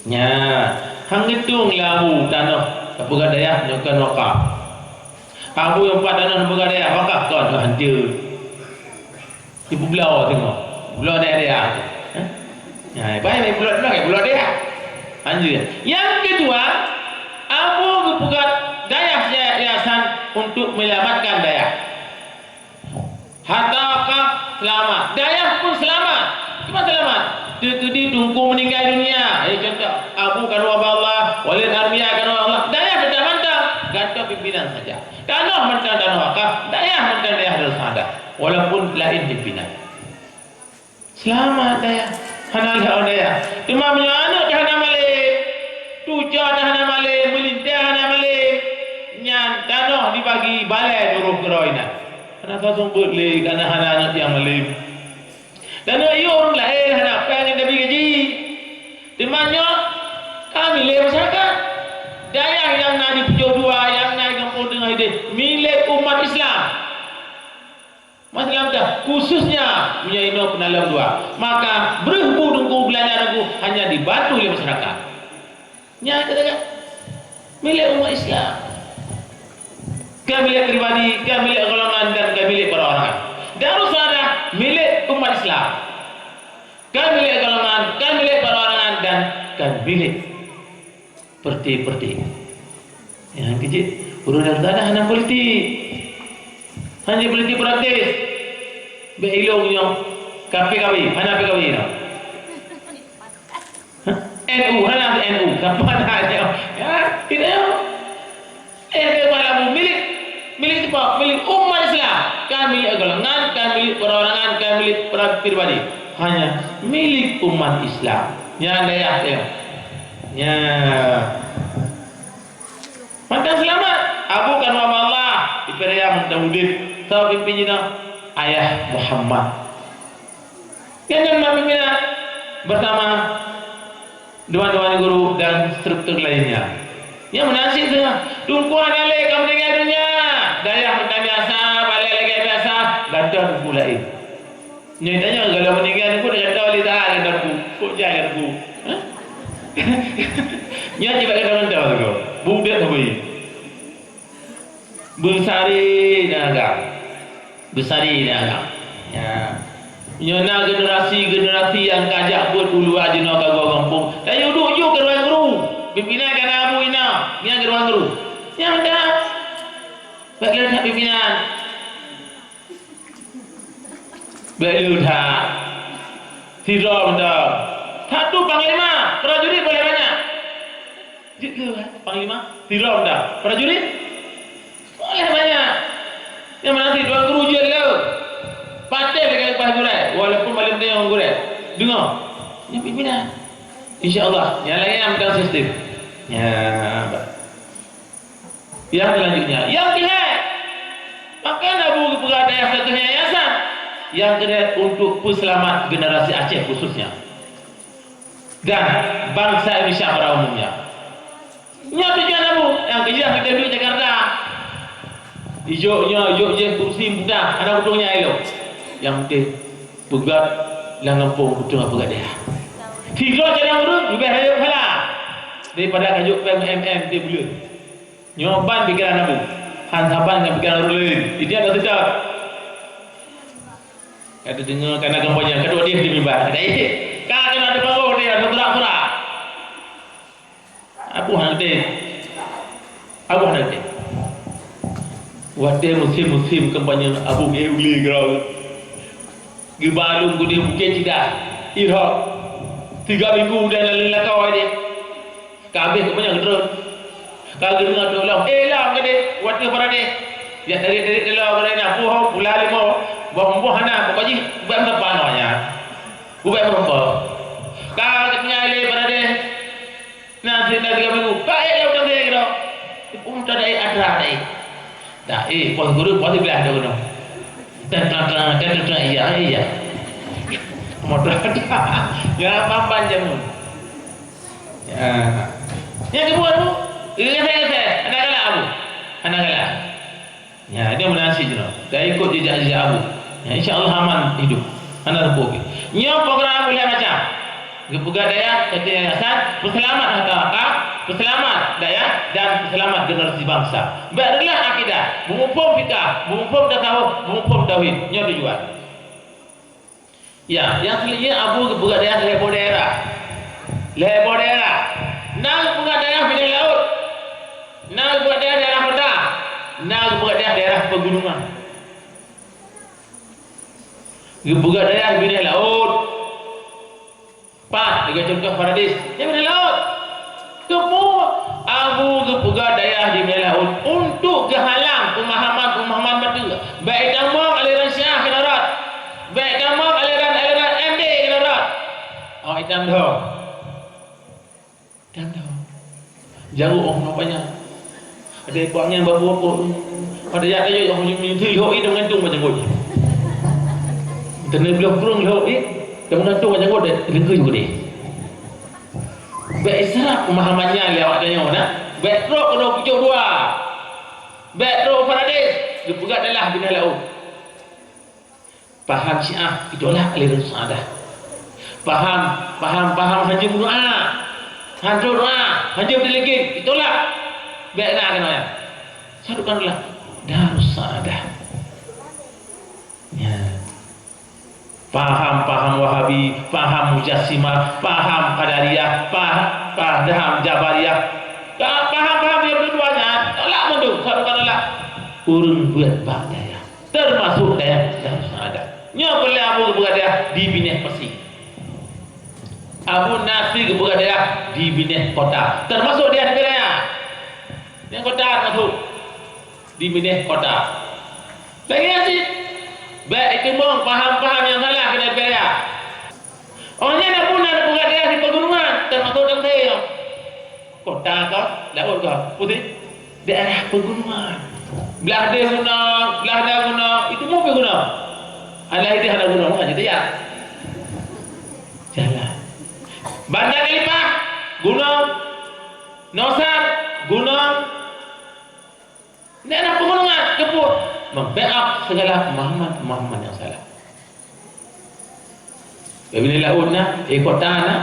Nyan, han geutueng lé Abu tanoh tapeugah dayah nyoe kon wakaf. Abu nyang pat tanoh tapeugah dayah wakaf kon, hanjeuet. Ipeubloe teungoh. Bloe dayah-dayah. Hah? Nyan, baik, baik bloe, bloe, bloe dayah. Hanjeuet. Yang kedua, Abu geupeugah dayah yayasan untuk menyelamatkan dayah. Harta wakaf Seulamat. Dayah pun seulamat. Cuma seulamat. Teukeudi teungku meuninggai dunia. Eh, contoh, Abu kan waba Allah, Walid Armia kan waba Allah. Dayah teutap mantong. Gantoe pimpinan saja. Tanoh mantong tanoh wakaf, dayah mantong dayah Darussahadah. Walaupun laén pimpinan. Seulamat dayah. Hana lé dayah. Teuma meunyoe aneuk teuh hana malém, tucoe teuh hana malém, meulintèe hana malém, nyan tanoh dibagi balèe duroh keudroe inan. Hana sasong beuet lé, kana hana aneuk nyang malém. Dan yôh ureueng laén hana péng nyang tabi gaji. Teuma nyoe ka milék masyarakat. Dayah nyang na di Pucôh Dua, nyang na di Gampông Teungoh Idéh, milék umat Islam. Umat Islam dah, khususnya meunyoe inoe Peunalom Dua. Maka breuh bu teungku, beulanja teungku hanya dibantu lé masyarakat. Nyan kata-kata milék umat Islam. Ka milék pribadi, ka milék golongan, dan ka milék perorangan. Darussahadah milék umat Islam. Ka milék golongan, ka milék perorangan, dan ka milék partai-partai. Nyang keujeuet, ureueng Darussahadah hana politik. Hana politik praktis. Bèk ilong nyoe, ka P K B, hana P K B nyoe. Hah? N U, hana N U. Sapa na nyoe? Ya, kita nyoe. Eh, keupada milék, milék siapa? Milék umat Islam. Kan milék golongan, kan milék perorangan, kan milék pribadi. Hanya milék umat Islam. Nyan dayah nyoe. Nyan. Mantong seulamat. Abu kan waba Allah, di Pariang mantong udép. Soe pimpin jinoe? Ayah Muhammad. Nyan, nyan mak pimpinan bersama dewan-dewan guru dan struktur lainnya. Nyang meunan cit teungoh, teungku hana lé ka meuninggai donya. Dayah mantong biasa, balèe lagèe biasa, gantoe teungku laén. Nyoe tanyong, kalau meuninggai teungku, gantoe lé that gantoe teungku. Kok jai teungku? Hah? Nyan cit bak gantoe-gantoe teungku. Budek sabe. Beusari na agam. Beusari na agam. Ya. Nyoe na generasi-generasi nyang ka jak beuet u luwa jinoe ka goh gampông. Tayue duek ju keu ruang guru. Pimpinan ka na abu inoe, nyan keu ruang guru. Nyan mantong. Bèk lé that pimpinan. Bèk lé that. Sidroe mantong. Satu panglima, prajurit boleh banyak. Jeuet le, eh, panglima, sidroe mantong. Prajurit? Boleh banyak. Nyang meunan sidroe guru jeuet le. Patéh lagèe leupah gurèe, walaupun malém teunyong gurèe. Deungö. Nyan pimpinan. Insya Allah, nyang laén nyang mantong sistem. Ya, bah. Yang selanjutnya, yang keuhai. Maka Abu geupeugah dayah sakeue yayasan. Yang keuhai untuk peuseulamat generasi Aceh khususnya. Dan bansa Indonesia pada umumnya. Nyoe tujuan Abu, nyang keujeuet kita duek Jakarta. Ijok nyoe, ijok jih kursi mudah, hana beutôi nyang ilok. Nyang penting, peugah lam gampông beutôi peugah dayah. Tiga jalan ureueng, leubeh rayeuk pahala. Daripada kajok péng M M di buleuen. Nyoe ban pikiran Abu. Han saban ngon pikiran ureueng laén. Ijak dah sedap. Ka teudeungoe kana kampanye, ka dua deh di mimbar. Ka, eh, ka keunoe di panggung dia, meusurak-surak. Abu hana geutem. Abu hana geutem. Watèe musim-musim kampanye Abu geuh uli keudroe. Geuba lôn keudeh bukét Cidah. Irhok. Tiga minggu dan lalu lakau deh. Ka habéh keu meunyoe geutreun. Ka geudeungoe teuh lom, "Eh, lom keudeh, watèe paradeh." Jak tarék-tarék teuh lom keudeh na, puhom, pula limo, boh-boh hana, pokok jih bèk meuteupah nyoe nyan. Bèk meurumpok. Ka geutinggai lé paradeh. Na seudeungoe tiga minggu, ka ék lom teuh keudroe. Teupeue teuh dai atra dai. Dah, eh, poh guru, poh siblaih dah gunong. Tang, tang, tang, tang, tang, tang, iya, iya. Motor dah. Jangan pampan jamu. Ya. Yang kedua tu, geseh-geseh. Hana galak Abu. Hana galak. Ya, dia meunan cit jinoe. Dah ikut jejak-jejak Abu. Ya, insya Allah aman hidup. Hana teupeu. Nyoe program ulèe macam. Geupeugah dayah, kata yayasan, peuseulamat harta wakaf, peuseulamat dayah, dan peuseulamat generasi bansa. Bèk reuloh akidah, beumuphom fikah, beumuphom tasawuf, beumuphom tauhid. Nyoe tujuan. Ya, nyang selanjutnya Abu geupeugah dayah lhèe boh daerah. Lhèe boh daerah. Na geupeugah dayah bidang laôt. Na geupeugah dayah daerah peutah. Na geupeugah dayah daerah pegunungan. Geupeugah dayah di binéh laôt. Pat, lagée cuntoh Paradis, di binéh laôt. Keupeue Abu geupeugah dayah di binéh laôt? Untuk geuhalang peumahaman-peumahaman bateue. Bék tamong aliran Syiah keunan rot. Bék tamong aliran-aliran M D keunan rot. Awak itam dong. Itam dong. Jaroe óh noe panyang. Ada ikot angén babu-babu. Pada jak tayue óh meunyoe teuh lhok ié meugantung bak janggut. Teuneuh bloh krueng lhok ié, dan meugantung bak janggut deh, leungkeu janggut deh. Bék israf peumahaman nyan lé awak tanyoe na. Bék trok keunoe pucok dua. Bék trok Paradis, geupeugah dayah binéh laôt. Paham Syiah, itolak lé Darus Saadah. Paham, paham, paham hanjeuet meudoa. Hanjeuet doa, hanjeuet dilegen, itolak. Bék na keunoe nyan. Sadukan ulah. Darus Saadah. Ya. Paham-paham Wahabi, paham Mujassimah, paham Qadariyah, paham, paham Jabariyah. Ka paham-paham nyang dua-dua nyan, tolak mandum, sadukan tolak. Ureuëng buet bak dayah, termasuk dayah Darus Saadah. Nyoe peureulée Abu geupeugah dayah di binéh pasi. Abu Nasir geupeugah dayah di binéh kota, termasuk dayah di Raya. Nyang kota termasuk di binéh kota. Lagée nyan cit, bék itumong paham-paham nyang salah keunan peuraya. Óh nyan na pun na peugah daerah di pegunungan, teumasok Tangke nyoe. Kota ka, laôt ka, putih. Daerah pegunungan. Blah deh gunong, blah deh gunong, itu mupe gunong. Alah ideh hana gunong, hana jadi ya. Jalan. Banda Kalipah, gunong. Nosar, gunong. Daerah pegunungan, keupeue? Membackup segala pemahaman-pemahaman yang salah. Bak binéh laôt na, eh, kota na,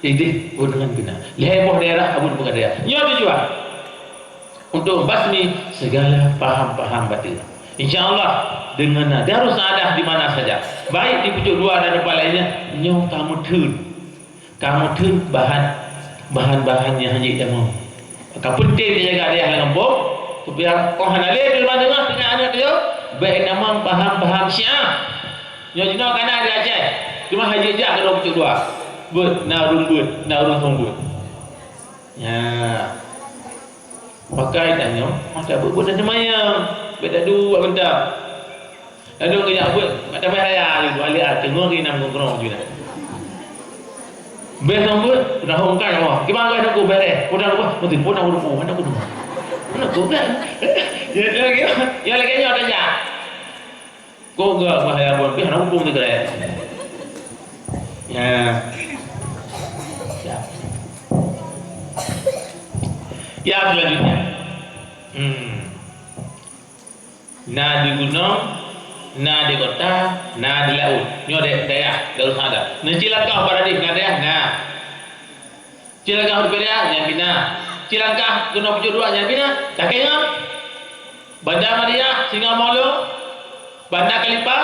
ideh pegunungan pih na. Lhée boh daerah Abu peugah dayah. Nyoe tujuan untuk basmi segala paham-paham batil. Insya Allah, dengan na Darus Saadah di mana saja, baik di Pucuk Dua dan tempat lainnya, nyoe ka meutheun. Ka meutheun bahan, bahan-bahan nyang hana jeuet tamong. Ka peunteng teujaga dayah lam gampông, supaya oh hana lé di rumoh teungoh, teungoh aneuk teuh, bék tamong paham-paham Syiah. Nyoe jinoe ka na di Aceh, cuma hana jeuet jak keu dua peucok dua. Beuet, na ureuëng beuet, na ureuëng thong beuet. Nya. Pakai tanyoe, masa beuet-beuet dan seumayang, bék taduek bak meuntang. Lalu geujak beuet, mak tamah raya laju, ahli a teungoh geuinam keudroe ju na. Bék sambeuet, udah hongkai Allah. Kiban geuh aku beres, udah aku, mesti pun aku dukung, aku dukung. Mana aku kan? Ya, ya, ya, ya, lagi nyoe tajak. Kok gak bahaya pun, pih hana hukôm teuh. Ya. Ya. Ya, selanjutnya. Hmm. Na di gunong, na di kota, na di laôt. Nyoe da-, dayah, Darussaada. Neucilaka Paradis, na dayah, na. Cilangkah Hudbiraya nyan pih na. Cilangkah Gunong Pucok Dua nyan pih na. Lakée ngon Banda Maria, Singa Molo, Banda Kalipa,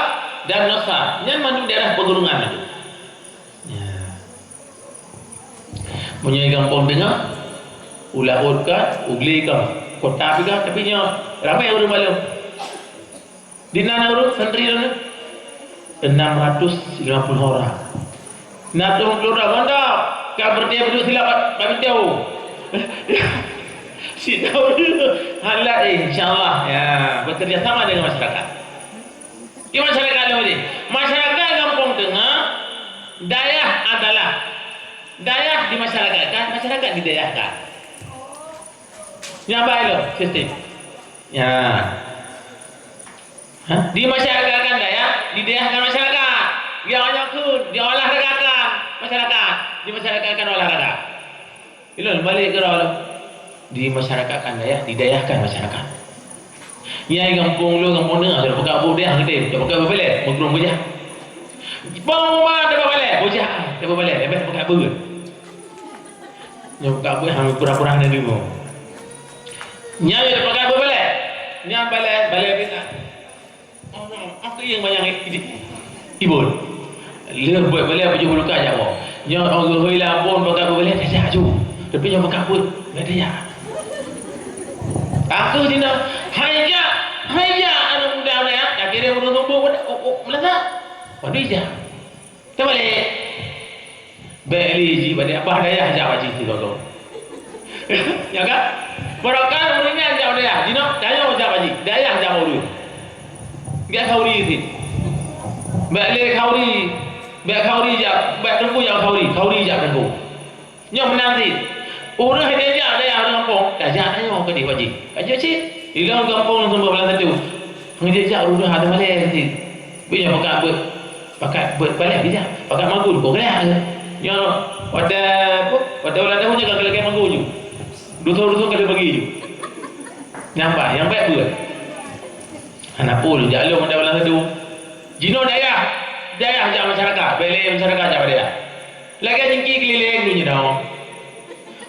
dan Nosa. Nyan mandum daerah pegunungan nyan. Ya. Meunyoe gampông teungoh, u laôt ka, u glé ka, kota pih ka, tapi nyoe ramé ureuëng balum. Di na ureuëng santri nyan enam ratus lima puluh orang. Na tueng puluh orang mondok, ka berdia beuduk silap bak, bak pintoe. Sinoe halat, eh, insya Allah, ya, bekerja sama dengan masyarakat. Di masyarakat lom jih. Masyarakat gampông teungoh, dayah adalah dayah dimasyarakatkan, masyarakat didayahkan. Nyan bah lom sistem. Ya. Ha? Dimasyarakatkan dayah, didayahkan masyarakat. Dia orang kheun, diolahragakan masyarakat, dimasyarakatkan olahraga. Ilôn balik keu droe. Dimasyarakatkan dayah, didayahkan masyarakat. Nyang gampông lôn, gampông teungoh, dak peugah buet dayah geutem, dak peugah beubalee, meugrong beujah. Pom uma dak beubalee, beujah, dak beubalee, leubeh peugah buet. Nyoe peugah buet hana pura-pura hana deungoe. Nyan dak peugah beubalee. Nyan balee, balee bina. Oh, oh, keuieng manyang i-, i-, ibon. Lheueh buet balée bujur buluka jak woe. Nyoe oh geuhôi lam abon baka beubalée tajak aju. Tapi nyoe baka buet, beubalée tajak. Aku sina, hai jak, hai jak aneuk muda nyan, dak kira ureuëng sombong, oh, oh, meulasa. Padum ijak. Teubalek. Bèk lé jih bak dayah, bah dayah jak bak jih sigoe-goe. Ya kan? Barokah ureueng nyan jak bak dayah. Jinoe tanyoe jak bak jih. Dayah jak bak ureueng. Bèk khauri cit. Bèk lé khauri. Bèk khauri jak. Bèk teungku jak khauri. Khauri jak teungku. Nyoe meunan cit. Ureueng han jak dayah ureueng gampông, tajak tanyoe keudéh bak jih. Ka jeuet cit. Di lôn gampông lôn seumeubeuet bak Blang Satu. Han jak ureueng hana malèe cit. Bèk nyoe pakat beuet, pakat beuet balèe bijak, pakat magun kok galak. Nyoe watèe, watèe ulang tahun nyoe ka lagèe magun ju. Dusun-dusun ka lheueh bagi ju. Nyang ba, nyang bèk beuet. Hana peue jak lôn watèe Blang Satu. Jinoe dayah, dayah jak masyarakat, bèk lé masyarakat jak bak dayah. Lagèe jingki keulileng jinoe.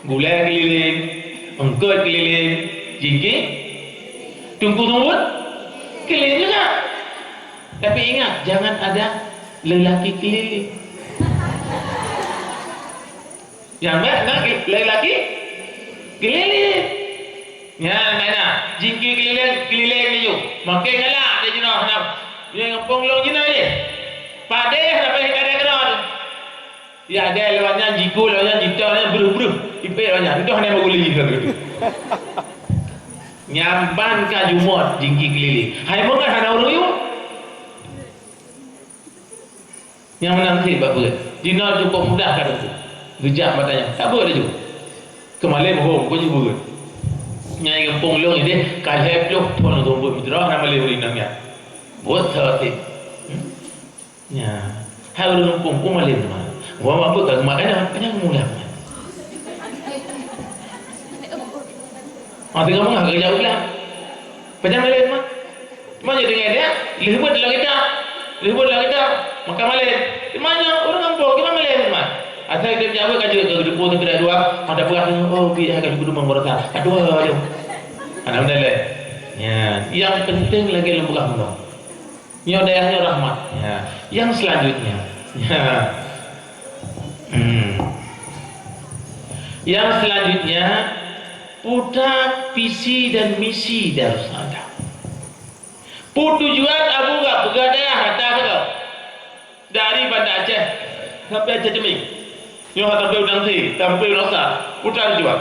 Gulèe keulileng, eungkôt keulileng, jingki, teungku seumeubeuet keulileng juga. Tapi ingat, jangan ada lelaki keliling. Jangan ada lelaki keliling. Nyan, nyan, nyan. Jingki keulileng, keulileng laju. Makin galak dia jinoe, nah. Dia gampông lôn jinoe deh. Padeh sampai ka dia keudroe. Ya, ada lewat nyan, jiku lewat nyan, jitong nyan, breuh-breuh. Ipek lewat nyan. Entah hana baguli jih. Nyan ban ka jumôt jingki keulileng. Hai meungan hana ureueng yue. Nyang meunan cit bak beuet. Jinoe cukup mudah ka teungku. Geujak mata nyan. Ka beuet laju. Keumalém hom, peue jih beuet. Nyang gampông lôn idéh, ka lhèe ploh thôn lôn beuet meusidroe, hana malém ureueng inong nyan. Beuet saboh cit. Hmm? Nya. Hai ureueng gampông, peue malém teuma. Wah, wah, beuet ka geumat kanyang, kanyang mudah. Ah, teungoh beungah ka geujak u blang. Pajan malém teuma. Teuma jih deungon dia, lheuh beuet lam kitab. Lheuh beuet lam kitab, maka malém. Teuma nyoe ureueng gampông, kiban malém teuma. Asai dia meujaweueb ka jeuet keu geudeungoe teubiet dua, ada peugah, "Oh, bi dah ka geudeungoe baroesa." Ka dua dia. Hana meunan lé. Ya, yang penting lagèe lôn peugah bunoe. Nyoe dayah nyoe rahmat. Ya. Yang selanjutnya. Ya. Hmm. Yang selanjutnya, puta visi dan misi Darussalam. Peue tujuan Abu Gap peugah dayah rata keudroe? Dari Banda Aceh sampai Aceh Teumieng. Nyoe sampai u Dangse, sampai u Laksa, puta tujuan.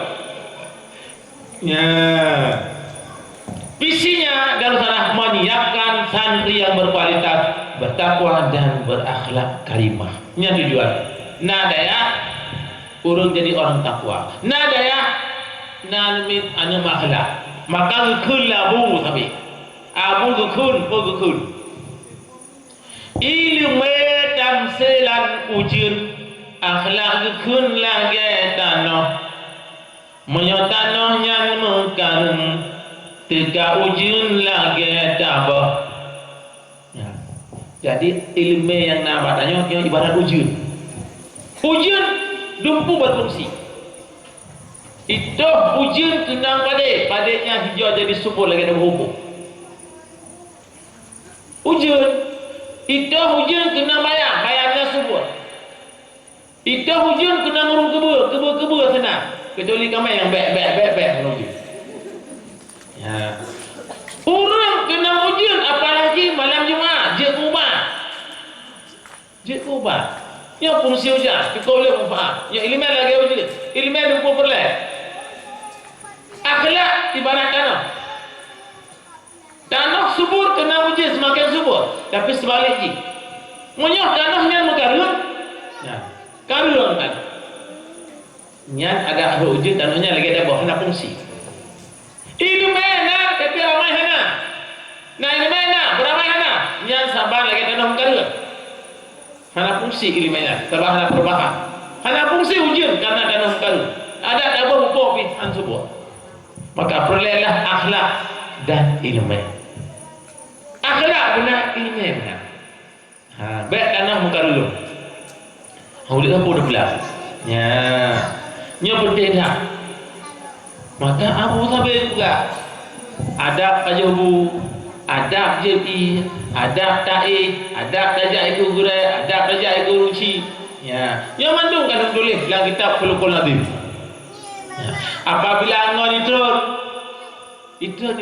Ya. Visinya Darussalam menyiapkan santri yang berkualitas, bertakwa dan berakhlak karimah. Nyan tujuan. Na dayah, ureueng jadi orang takwa. Na dayah, na aneuk akhlak. Maka geukheun lé Abu sabe. Abu geukheun, peue geukheun? Ileumèe tamsé lam ujeuen, akhlak geukheun lagèe tanoh. Meunyoe tanoh nyan meukareueng, teuka ujeuen lagèe taboh. Ya. Jadi, ileumèe nyang na bak tanyoe nyoe ibarat ujeuen. Ujeuen dumpeue berfungsi. Itôh ujeuen keunong padé, padé nyan hijau jadi subur lagèe daun huboh. Ujeuen. Itôh ujeuen keunong bayam, bayam nyan subur. Itôh ujeuen keunong ureueng keubeue, keubeue-keubeue seunang. Keucuali kamoe nyang bèk, bèk, bèk, bèk ngon ujeuen. Ya. Ureueng keunong ujeuen, apalagi malam Jumat, jeuet keu ubat. Jeuet keu ubat. Nyoe fungsi ujeuen, cukôp lé manfaat. Nyoe ileumèe lagèe ujeuen, ileumèe dumpeue peureulèe. Akhlak ibarat tanoh. Tanoh subur keunong ujeuen seumaken subur, tapi seubalek jih. Meunyoe tanoh nyan meukareueng, nah, kareueng kan. Nyan adak rhot ujeuen tanoh nyan lagèe daboh, hana fungsi. Ileumèe na, tapi ramai hana. Na ileumèe na, beuramai hana. Nyan saban lagèe tanoh meukareueng. Hana fungsi ileumèe nyan, sabab hana peurubahan. Hana fungsi ujeuen kareuna tanoh meukareueng. Adak daboh muphom pih han subur. Maka peureulèelah akhlak dan ileumèe. Akhlak beuna, ileumèe beuna. Ha, bèk tanoh meukareueng. Ulèe sapeue teupeula. Nya. Nyoe peunteng that. Maka Abu sabe peugah, adab pajoh bu, adab jeuet ié, adab taéh, adab tajak ikeue gurèe, adab tajak ikeue ruci. Nya. Nyoe mandum ka lôn tuléh lam kitab Khuluqul Azim. Nya. Apabila ngon itrôn, itrôn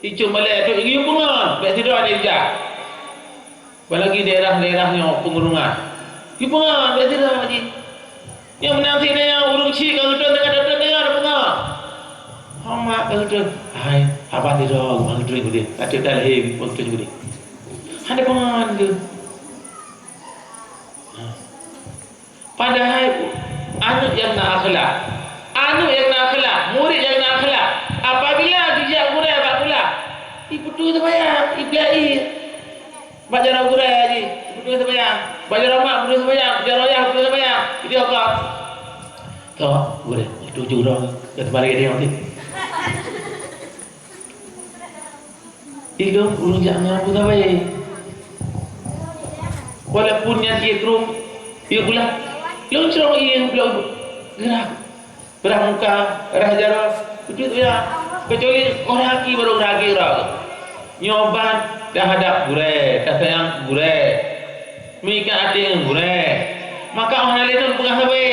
icok malèe tu, iyue peungon, bèk sidroe jijak. Apalagi daerah-daerah nyoe peungurungan. Dipeungon, bèk sidroe jih. Nyang meunan sidroe nyang ureueng chik ka geutrön, ka geutrön, ka geutrön. Homa ka geutrön. Hai, haba sidroe ka geutrön geude. Ka trön dalhé ka geutrön geude. Hana peungon geuh. Padahai aneuk nyang na akhlak, aneuk nyang na akhlak, murit nyang na akhlak, apabila geujak gurèe bak kulah, ipeutu seumayang, ipiah ié. Bak jaroe gurèe jih, ipeutu seumayang. Bak jaroe mak, ipeutu seumayang. Bak jaroe yah, ipeutu seumayang. Jadi apa? Toh, gurèe, tuju droe, ka teubalik dia nanti. Ilôn ureueng jak ngon Abu Thabe. Walaupun nyan ié krueng, ié kulah. Lôn cok ié blah, geurah. Geurah muka, geurah jaroe. Beutôi ya. Kecuali orang aki baru geurah aki orang. Nyoe ban dah hadap gurèe, dah sayang gurèe. Meuikat até ngon gurèe. Maka orang lain pun peugah sabe.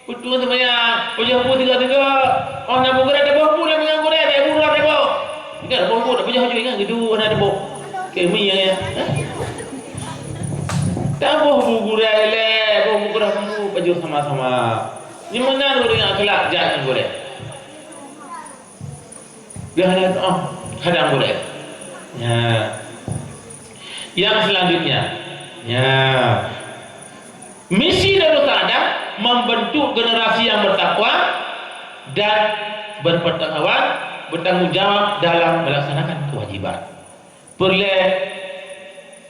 Beutôi seumayang, pajoh bu tiga-tiga. Oh, na bu gurèe, taboh bu lam ngon gurèe, bèk bu lam taboh. Ingat, taboh bu, tak pajoh ju ingat, geudu na taboh. Kemi ya, ya. Taboh bu gurèe lé, boh bu gurèe bu, pajoh sama-sama. Nyoe meunan ureueng akhlak jak ngon gurèe. Dia hana, oh, hadang gurèe. Ya. Yang selanjutnya, ya. Misi Darussaaddah membentuk generasi yang bertakwa dan berpengetahuan, bertanggung jawab dalam melaksanakan kewajiban. Peureulèe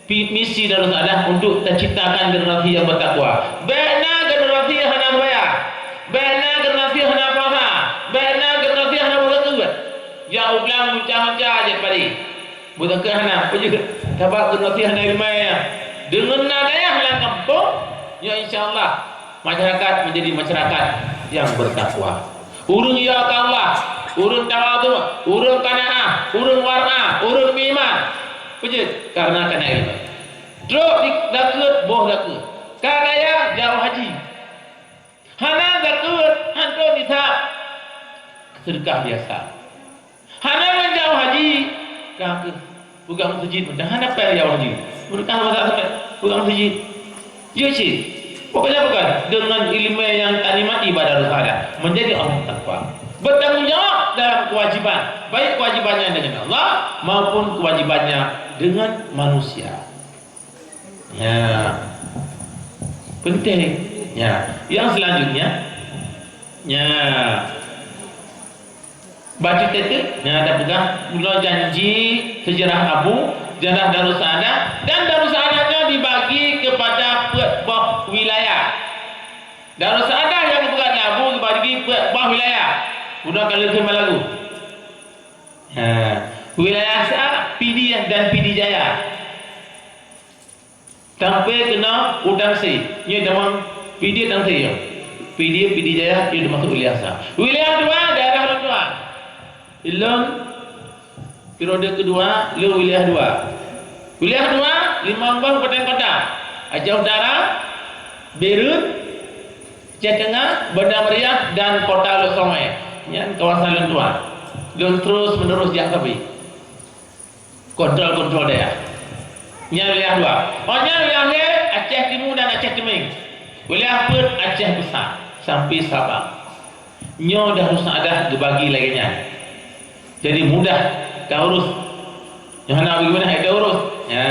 pi-, misi Darussaaddah untuk terciptakan generasi yang bertakwa. Bèk na generasi hana seumayang. Bèk na generasi hana puasa. Bèk na generasi hana beuzakeuet. Jak u blang manca-manca jeuet padé. Beuzakeuet hana, peue jeuet? Sabab generasi hana ileumèe. Deungon na dayah lam gampông, ya insya Allah masyarakat menjadi masyarakat yang bertakwa. Ureueng ya keu Allah, ureueng tawadhu, ureueng qanaah, ureueng wara'ah, ureueng beriman. Peue jeuet? Karena kana ileumèe. Trok di zakeuet, boh zakeuet. Ka kaya, jauh haji. Hana zakeuet, hantom nisab. Sedekah biasa. Hana lôn jauh haji, ka keuh peugah meuseujid macam hana pèng jauh haji. Meunurot ka masa sampai peugah meuseujid. Jeuet cit. Pokoknya bukan dengan ilmu yang tadi mati pada Darussaaddah menjadi orang takwa. Bertanggung jawab dalam kewajiban, baik kewajibannya dengan Allah maupun kewajibannya dengan manusia. Ya. Penting. Ya. Yang selanjutnya, ya. Baju teuteup, ya, dah peugah. Mula janji sejarah Abu, sejarah Darussaaddah, dan Darussaaddah nyoe dibagi kepada peuet boh wilayah. Darussaaddah nyang geupeugah lé Abu dibagi peuet boh wilayah. Udah kalau ke Malagu. Ha, wilayah sa Pidie dan Pidie Jaya. Sampai keunoe u Tangse, nyoe tamong Pidie Tangse nyoe. Pidie, Pidie Jaya, nyoe teumasuk wilayah sa. Wilayah dua, daerah lôn tuan. Ilôn periode kedua, lôn wilayah dua. Wilayah dua, limong boh kabupaten kota. Aceh Utara, Beirut, Aceh Tengah, Banda Meriah, dan Kota Lhokseumawe. Nyan kawasan lôn tuan. Lôn terus menerus jak sabe. Kontrol-kontrol dayah. Nyan wilayah dua. Oh, nyan wilayah lhèe, Aceh Timu dan Aceh Teumieng. Wilayah peuet, Aceh Besar sampai Sabang. Nyoe Darussaaddah geubagi lagèe nyan. Jadi mudah taurus. Nyoe hana bagaimana hai taurus. Ya.